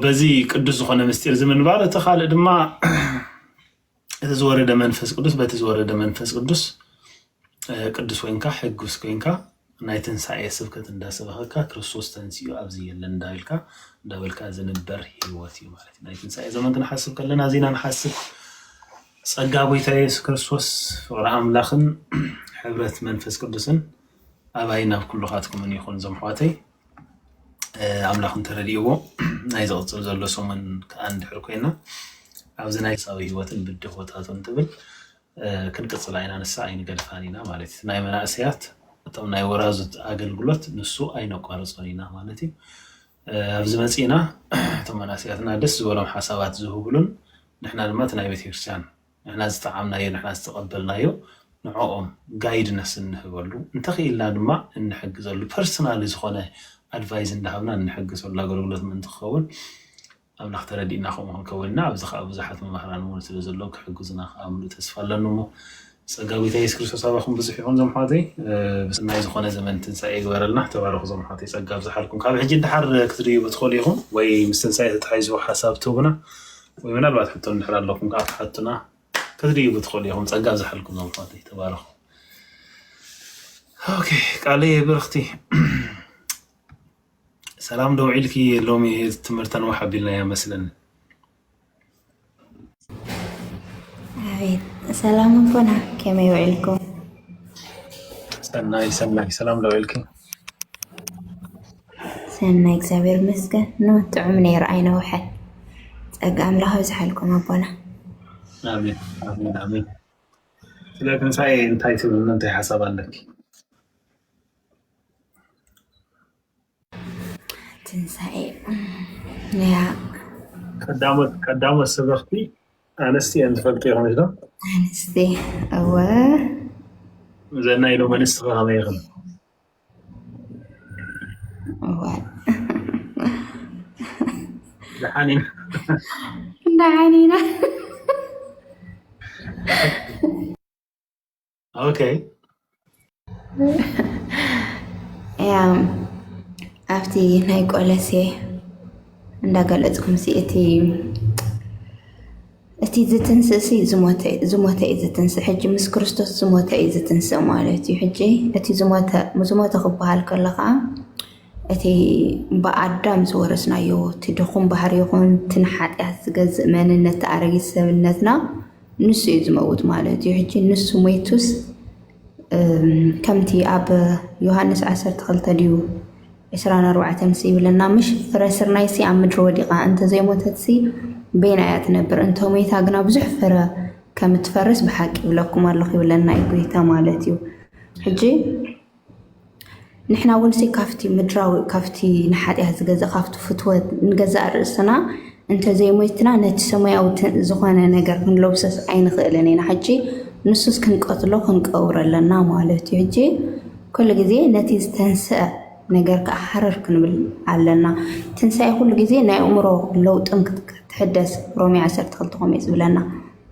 በዚ ቅዱስ ዝኾነ ምስጢር እዚ ምንባር እቲ ካልእ ድማ እቲ ዝወረደ መንፈስ ቅዱስ በቲ ዝወረደ መንፈስ ቅዱስ ቅዱስ ኮይንካ ሕጉስ ኮይንካ ናይ ትንሳኤ ስብከት እንዳሰበኸካ ክርስቶስ ተንሲኡ ኣብዚ የለን እንዳበልካ እንዳበልካ ዝንበር ህይወት እዩ ማለት እዩ። ናይ ትንሳኤ ዘመን ክንሓስብ ከለና እዚና ንሓስብ ጸጋ ጎይታ የሱስ ክርስቶስ ፍቕሪ ኣምላኽን ሕብረት መንፈስ ቅዱስን ኣባይን ኣብ ኩልኻትኩምን ይኹን። እዞም ኣሕዋተይ ኣምላኽ እንተረዲእዎ ናይ ዝቕጽል ዘሎ ሰሙን ከዓ እንድሕር ኮይና ኣብዚ ናይ ሳዊ ህይወትን ብድሆታቱን ትብል ክንቅጽላ ኢና። ንሳ ኣይንገድፋን ኢና ማለት እዩ። ናይ መናእሰያት እቶም ናይ ወራዙት ኣገልግሎት ንሱ ኣይነቋርጾን ኢና ማለት እዩ። ኣብዚ መጺእና እቶም መናእሰያትና ደስ ዝበሎም ሓሳባት ዝህብሉን ንሕና ድማ እቲ ናይ ቤተክርስትያን ንሕና ዝተዓምናዮ ንሕና ዝተቐበልናዮ ንዕኦም ጋይድነስ እንህበሉ እንተኽኢልና ድማ እንሕግዘሉ ፐርሰናሊ ዝኾነ ኣድቫይዝ እንዳሃብና እንሕግዘሉ ኣገልግሎት ምእንቲ ክኸውን ኣምላኽ ተረዲእና ከምኡ ክንከውን ኢና። ኣብዚ ከዓ ብዙሓት መማህራን እውን ስለ ዘለዉ ክሕግዙና ከዓ ምሉእ ተስፋ ኣለኒ እሞ ጸጋ ጎይታ የሱስ ክርስቶስ ኣባኹም ብዙሕ ይኹን። ዞም ሓወተይ ብስናይ ዝኾነ ዘመን ትንሳኤ ይግበረልና። ተባረኹ ዞም ሓወተይ ጸጋ ኣብዝሓልኩም። ካብ ሕጂ ድሓር ክትድዩ ብትኽእሉ ኢኹም ወይ ምስ ትንሳኤ ተተሓይዙ ሓሳብ ትህቡና ወይ ምናልባት ሕቶ እንድሕር ኣለኩም ከዓ ትሓቱና። ክትድይቡ ትኽእሉ ኢኹም። ጸጋ ኣብዝሓልኩም ዞም ኣሕዋተይ ተባረኹ። ኦኬ ቃለይ ብርኽቲ ሰላም ዶ ውዒልኪ? ሎሚ ትምህርተን ዋሕ ኣቢልና እያ መስለኒ። ኣቤት ሰላም ኣቦና ከመይ ውዒልኩም? ሰናይ ሰናይ ሰላም ዶ ውዒልኪ? ሰናይ እግዚኣብሔር ይመስገን። ኖ ጥዑም ነይሩ ኣይነውሐን። ጸጋ ኣምላኽ ኣብዝሓልኩም ኣቦና። ኣሜን ኣሜን ኣሜን። ስለ ትንሳኤ እንታይ ትብል እንታይ ሓሳብ ኣለኪ? ትንሳኤ ያ ቀዳሞት ቀዳሞት ሰበኽቲ ኣንስቲ እየን ዝፈልጡ ይኾነች ዶ? ኣንስቲ እወ ዘና ኢሎም ኣንስቲ ከመይ ይኽን እወ ደሓን ኢና ደሓን ኢና። ኦኬ ያ ኣብቲ ናይ ቆለሴ እንዳገለጽኩም ሲ እቲ እቲ ዝትንስእ ሲ ዝሞተ ዝሞተ እዩ ዝትንስእ። ሕጂ ምስ ክርስቶስ ዝሞተ እዩ ዝትንስእ ማለት እዩ። ሕጂ እቲ ዝሞተ ዝሞተ ክበሃል ከሎ ከዓ እቲ ብኣዳም ዝወረስናዮ እቲ ድኹም ባህሪ ይኹን እቲ ንሓጢኣት ዝገዝእ መንነት ኣረጊት ሰብነትና ንሱ እዩ ዝመውት ማለት እዩ። ሕጂ ንሱ ሞይቱስ ከምቲ ኣብ ዮሃንስ ዓሰርተ ክልተ ድዩ ዕስራን ኣርባዕተን ይብለና፣ ምሽ ፍረ ስርናይሲ ኣብ ምድሪ ወዲቓ እንተዘይሞተትሲ በይና እያ ትነብር፣ እንተሞይታ ግና ብዙሕ ፍረ ከም እትፈርስ ብሓቂ ይብለኩም ኣለኹ ይብለና እዩ ጎይታ ማለት እዩ። ሕጂ ንሕና እውን ሲ ካብቲ ምድራዊ ካብቲ ንሓጢኣት ዝገዝእ ካብቲ ፍትወት ንገዛእ ርእስና እንተዘይሞይትና ነቲ ሰማያዊ ዝኾነ ነገር ክንለብሶስ ኣይንኽእልን ኢና። ሕጂ ንሱስ ክንቀትሎ ክንቀብሮ ኣለና ማለት እዩ። ሕጂ ኩሉ ግዜ ነቲ ዝተንስአ ነገር ከዓ ሓረር ክንብል ኣለና። ትንሳኤ ኩሉ ግዜ ናይ ኣእምሮ ለውጥን ክትሕደስ ሮሜ ዓሰርተ ክልተ ከምኡ እዩ ዝብለና።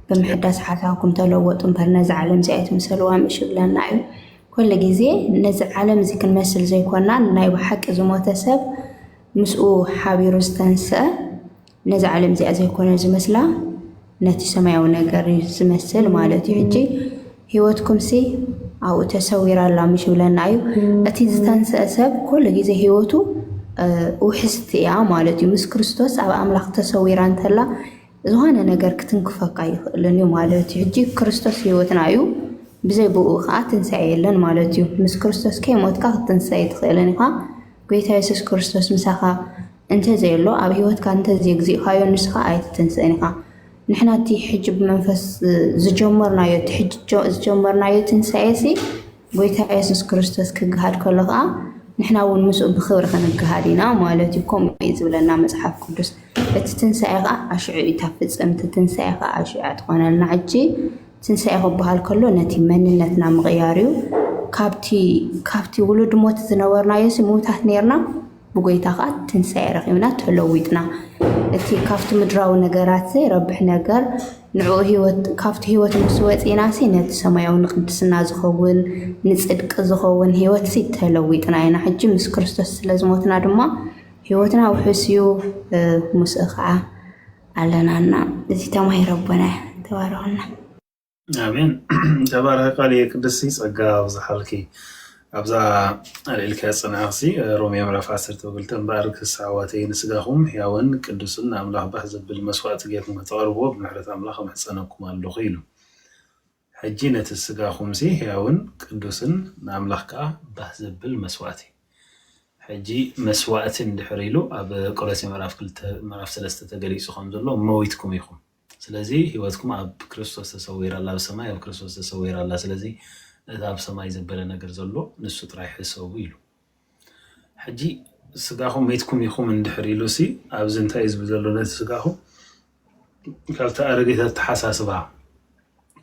ብምሕዳስ ሓሳብኩም ተለወጡ እምበር ነዚ ዓለም እዚኣ ኣይትምሰልዋ ምሽ ይብለና እዩ። ኩሉ ግዜ ነዚ ዓለም እዚ ክንመስል ዘይኮና ናይ ብሓቂ ዝሞተ ሰብ ምስኡ ሓቢሩ ዝተንስአ ነዚ ዓለም እዚኣ ዘይኮነ ዝመስላ ነቲ ሰማያዊ ነገር እዩ ዝመስል ማለት እዩ። ሕጂ ህይወትኩም ሲ ኣብኡ ተሰዊራ ኣላ ምሽ ይብለና እዩ። እቲ ዝተንስአ ሰብ ኩሉ ግዜ ህይወቱ ውሕስቲ እያ ማለት እዩ። ምስ ክርስቶስ ኣብ ኣምላኽ ተሰዊራ እንተላ ዝኾነ ነገር ክትንክፈካ ይኽእልን እዩ ማለት እዩ። ሕጂ ክርስቶስ ህይወትና እዩ፣ ብዘይ ብኡ ከዓ ትንሳኤ የለን ማለት እዩ። ምስ ክርስቶስ ከይሞትካ ክትንሳእ ኣይትኽእልን ኢኻ። ጎይታ የሱስ ክርስቶስ ምሳኻ እንተዘየሎ ኣብ ህይወትካ እንተዘየግዚእካዮ ንስኻ ኣይትትንስእን ኢኻ። ንሕና እቲ ሕጂ ብመንፈስ ዝጀመርናዮ እቲ ሕጂ ዝጀመርናዮ ትንሳኤ ሲ ጎይታ የሱስ ክርስቶስ ክግሃድ ከሎ ከዓ ንሕና እውን ምስኡ ብኽብሪ ክንገሃድ ኢና ማለት እዩ። ከምኡ እዩ ዝብለና መጽሓፍ ቅዱስ። እቲ ትንሳኤ ኸዓ ኣሽዑ እዩ፣ እታ ፍጽምቲ ትንሳኤ ኸዓ ኣሽዑ እያ ትኾነልና። ሕጂ ትንሳኤ ክበሃል ከሎ ነቲ መንነትና ምቕያር እዩ። ካብቲ ካብቲ ውሉድ ሞት ዝነበርናዮ ሲ ምዉታት ነርና፣ ብጎይታ ኸዓ ትንሳኤ ረኺብና ተለዊጥና። እቲ ካብቲ ምድራዊ ነገራት ዘይረብሕ ነገር ንዕኡ ህይወት ካብቲ ህይወት ምስ ወፂእና ሲ ነቲ ሰማያዊ ንቅድስና ዝኸውን ንፅድቂ ዝኸውን ህይወት ሲ ተለዊጥና ኢና። ሕጂ ምስ ክርስቶስ ስለ ዝሞትና ድማ ህይወትና ውሑስ እዩ፣ ምስኡ ከዓ ኣለናና። እዚ ተማሂረ ኣቦና ተባረኹና። ኣሜን። ተባረኸ ቃል ቅድስቲ ጸጋ ኣብዝሓልኪ። ኣብዛ ኣልዒልክያ ጽንዓኽሲ ሮሜ ምዕራፍ ዓሰርተ ክልተ እምበኣር ክሳዋተይ ንስጋኹም ሕያውን ቅዱስን ንኣምላኽ ባህ ዘብል መስዋዕቲ ጌርኩም ከተቕርብዎ ብምሕረት ኣምላኽ እምሕጸነኩም ኣለኹ ኢሉ። ሕጂ ነቲ ስጋኹምሲ ሕያውን ቅዱስን ንኣምላኽ ከኣ ባህ ዘብል መስዋዕቲ። ሕጂ መስዋዕቲ እንድሕር ኢሉ ኣብ ቆሎሴ ምዕራፍ ክልተ ምዕራፍ ሰለስተ ተገሊጹ ከም ዘሎ መዊትኩም ኢኹም። ስለዚ ህይወትኩም ኣብ ክርስቶስ ተሰዊራ ኣላ፣ ኣብ ሰማይ ኣብ ክርስቶስ ተሰዊራ ኣላ። ስለዚ እቲ ኣብ ሰማይ ዘበለ ነገር ዘሎ ንሱ ጥራይ ሕሰቡ ኢሉ። ሕጂ ስጋኹም መይትኩም ኢኹም እንድሕር ኢሉ ሲ ኣብዚ እንታይ እዩ ዝብል ዘሎ? ነቲ ስጋኹም ካብቲ ኣረጊት ኣተሓሳስባ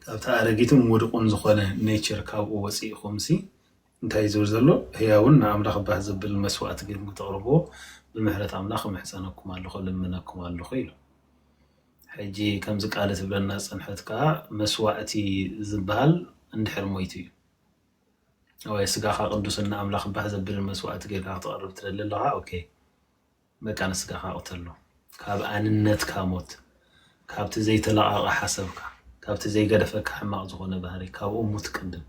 ካብቲ ኣረጊትን ውድቁን ዝኾነ ኔቸር ካብኡ ወፂእኹም ሲ እንታይ እዩ ዝብል ዘሎ? ህያውን ንኣምላኽ ባህ ዘብል መስዋዕቲ ጌርኩም ክተቕርብዎ ብምሕረት ኣምላኽ እምሕፀነኩም ኣለኹ፣ ልምነኩም ኣለኹ ኢሉ። ሕጂ ከምዚ ቃል ትብለና ዝፀንሐት ከዓ መስዋዕቲ ዝበሃል እንድሕር ሞይቱ እዩ። ወይ ስጋኻ ቅዱስን ንኣምላኽ ባህ ዘብልን መስዋዕቲ ጌርካ ክተቕርብ ትደሊ ኣለኻ። ኦኬ፣ በቃ ንስጋኻ ቅተሎ። ካብ ኣንነትካ ሞት፣ ካብቲ ዘይተለቓቐ ሓሰብካ፣ ካብቲ ዘይገደፈካ ሕማቕ ዝኾነ ባህሪ፣ ካብኡ ሙት ቅድም።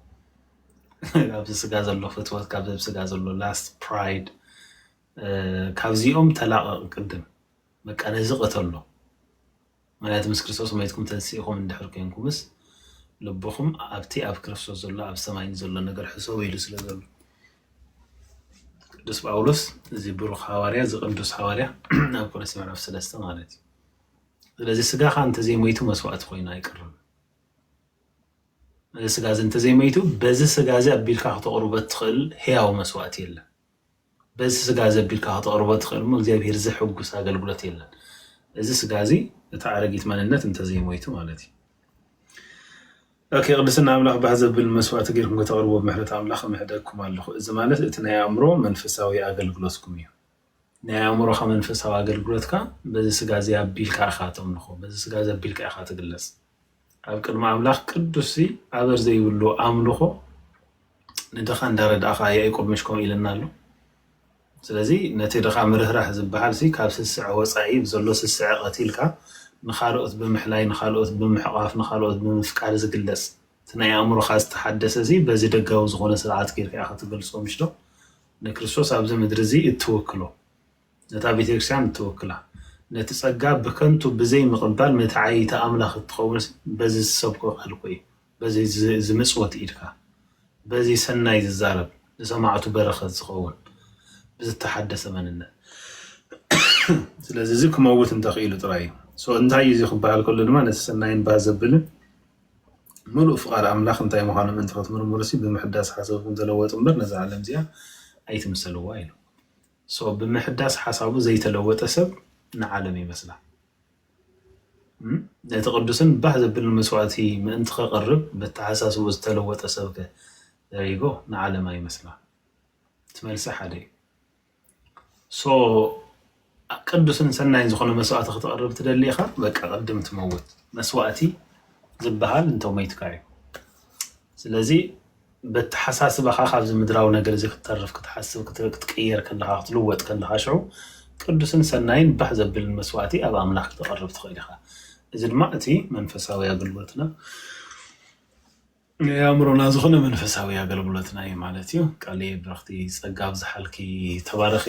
ካብዚ ስጋ ዘሎ ፍትወት፣ ካብዚ ኣብ ስጋ ዘሎ ላስት ፕራይድ፣ ካብዚኦም ተላቐቕ ቅድም። በቃ ነዚ ቅተሎ። ምክንያቱ ምስ ክርስቶስ መይትኩም ተንሲእኹም እንድሕር ኮይንኩምስ ልብኹም ኣብቲ ኣብ ክርስቶስ ዘሎ ኣብ ሰማይ ንዘሎ ነገር ሕሰቡ ኢሉ ስለ ዘሎ። ቅዱስ ጳውሎስ እዚ ብሩኽ ሃዋርያ፣ እዚ ቅዱስ ሃዋርያ ኣብ ቆሎሴ ምዕራፍ ሰለስተ ማለት እዩ። ስለዚ ስጋኻ እንተዘይሞይቱ መስዋዕቲ ኮይኑ ኣይቀርብን። እዚ ስጋ እዚ እንተዘይሞይቱ በዚ ስጋ እዚ ኣቢልካ ክተቕርቦ እትኽእል ህያው መስዋዕቲ የለን። በዚ ስጋ እዚ ኣቢልካ ክተቕርቦ እትኽእል እሞ እግዚኣብሔር ዘሕጉስ ኣገልግሎት የለን። እዚ ስጋ እዚ እቲ ኣረጊት መንነት እንተዘይሞይቱ ማለት እዩ። ኦኬ፣ ቅድስና ኣምላኽ ባህ ዘብል መስዋዕቲ ጌርኩም ከተቕርቦ ብምሕረት ኣምላኽ እምሕደግኩም ኣለኹ። እዚ ማለት እቲ ናይ ኣእምሮ መንፈሳዊ ኣገልግሎትኩም እዩ። ናይ ኣእምሮኻ መንፈሳዊ ኣገልግሎትካ በዚ ስጋ እዚ ኣቢልካ ኢኻ ተምልኾ፣ በዚ ስጋ እዚ ኣቢልካ ኢኻ ትግለጽ። ኣብ ቅድሚ ኣምላኽ ቅዱስ ሲ ኣበር ዘይብሉ ኣምልኾ ንድኻ እንዳረዳእኻ ያዕቆብ ምሽ ከምኡ ኢለና ኣሎ። ስለዚ ነቲ ድኻ ምርህራህ ዝበሃል ሲ ካብ ስስዐ ወጻኢ ብዘሎ ስስዐ ቀቲልካ ንኻልኦት ብምሕላይ፣ ንኻልኦት ብምሕቋፍ፣ ንኻልኦት ብምፍቃር ዝግለጽ እቲ ናይ ኣእምሮኻ ዝተሓደሰ ሲ በዚ ደጋዊ ዝኾነ ስርዓት ጌርካ ኢኻ ትገልጾ ምሽ ዶ? ንክርስቶስ ኣብዚ ምድሪ እዚ እትውክሎ ነታ ቤተክርስትያን እትውክላ ነቲ ጸጋ ብከንቱ ብዘይ ምቕባል መተዓይይቲ ኣምላኽ እትኸውን በዚ ዝሰብኮ ቃል እኮ እዩ። በዚ ዝ- ዝምጽወት ኢድካ በዚ ሰናይ ዝዛረብ ንሰማዕቱ በረኸት ዝኸውን ብዝተሓደሰ መንነት። ስለዚ እዚ ክመውት እንተኽኢሉ ጥራይ እዩ። So እንታይ እዩ እዚ ክበሃል ከሎ ድማ ነቲ ሰናይን ባህ ዘብልን ምሉእ ፍቓድ ኣምላኽ እንታይ ምዃኑ ምእንቲ ክትምርምሩ ሲ ብምሕዳስ ሓሳብኩም ተለወጡ እምበር ነዛ ዓለም እዚኣ ኣይትምሰልዋ ኢሉ። So ብምሕዳስ ሓሳቡ ዘይተለወጠ ሰብ ንዓለም ይመስላ። እም? ነቲ ቅዱስን ባህ ዘብልን መስዋዕቲ ምእንቲ ከቕርብ በተሓሳስቡ ዝተለወጠ ሰብከ ዘሪጎ ንዓለም ኣይመስላ። እቲ መልሲ ሓደ እዩ። So ቅዱስን ሰናይን ዝኾነ መስዋዕቲ ክትቐርብ ትደሊ ኢኻ፣ በቃ ቅድም ትመውት። መስዋዕቲ ዝበሃል እንተሞይትካ እዩ። ስለዚ በተሓሳስባኻ ካብዚ ምድራዊ ነገር እዚ ክትተርፍ ክትሓስብ ክት- ክትቅየር ከለኻ ክትልወጥ ከለኻ ሽዑ ቅዱስን ሰናይን ባህ ዘብልን መስዋዕቲ ኣብ ኣምላኽ ክተቐርብ ትኽእል ኢኻ። እዚ ድማ እቲ መንፈሳዊ ኣገልግሎትና ናይ ኣእምሮና ዝኾነ መንፈሳዊ ኣገልግሎትና እዩ ማለት እዩ። ቃል ብረኽቲ ጸጋ ኣብዝሓልኪ ተባረኺ።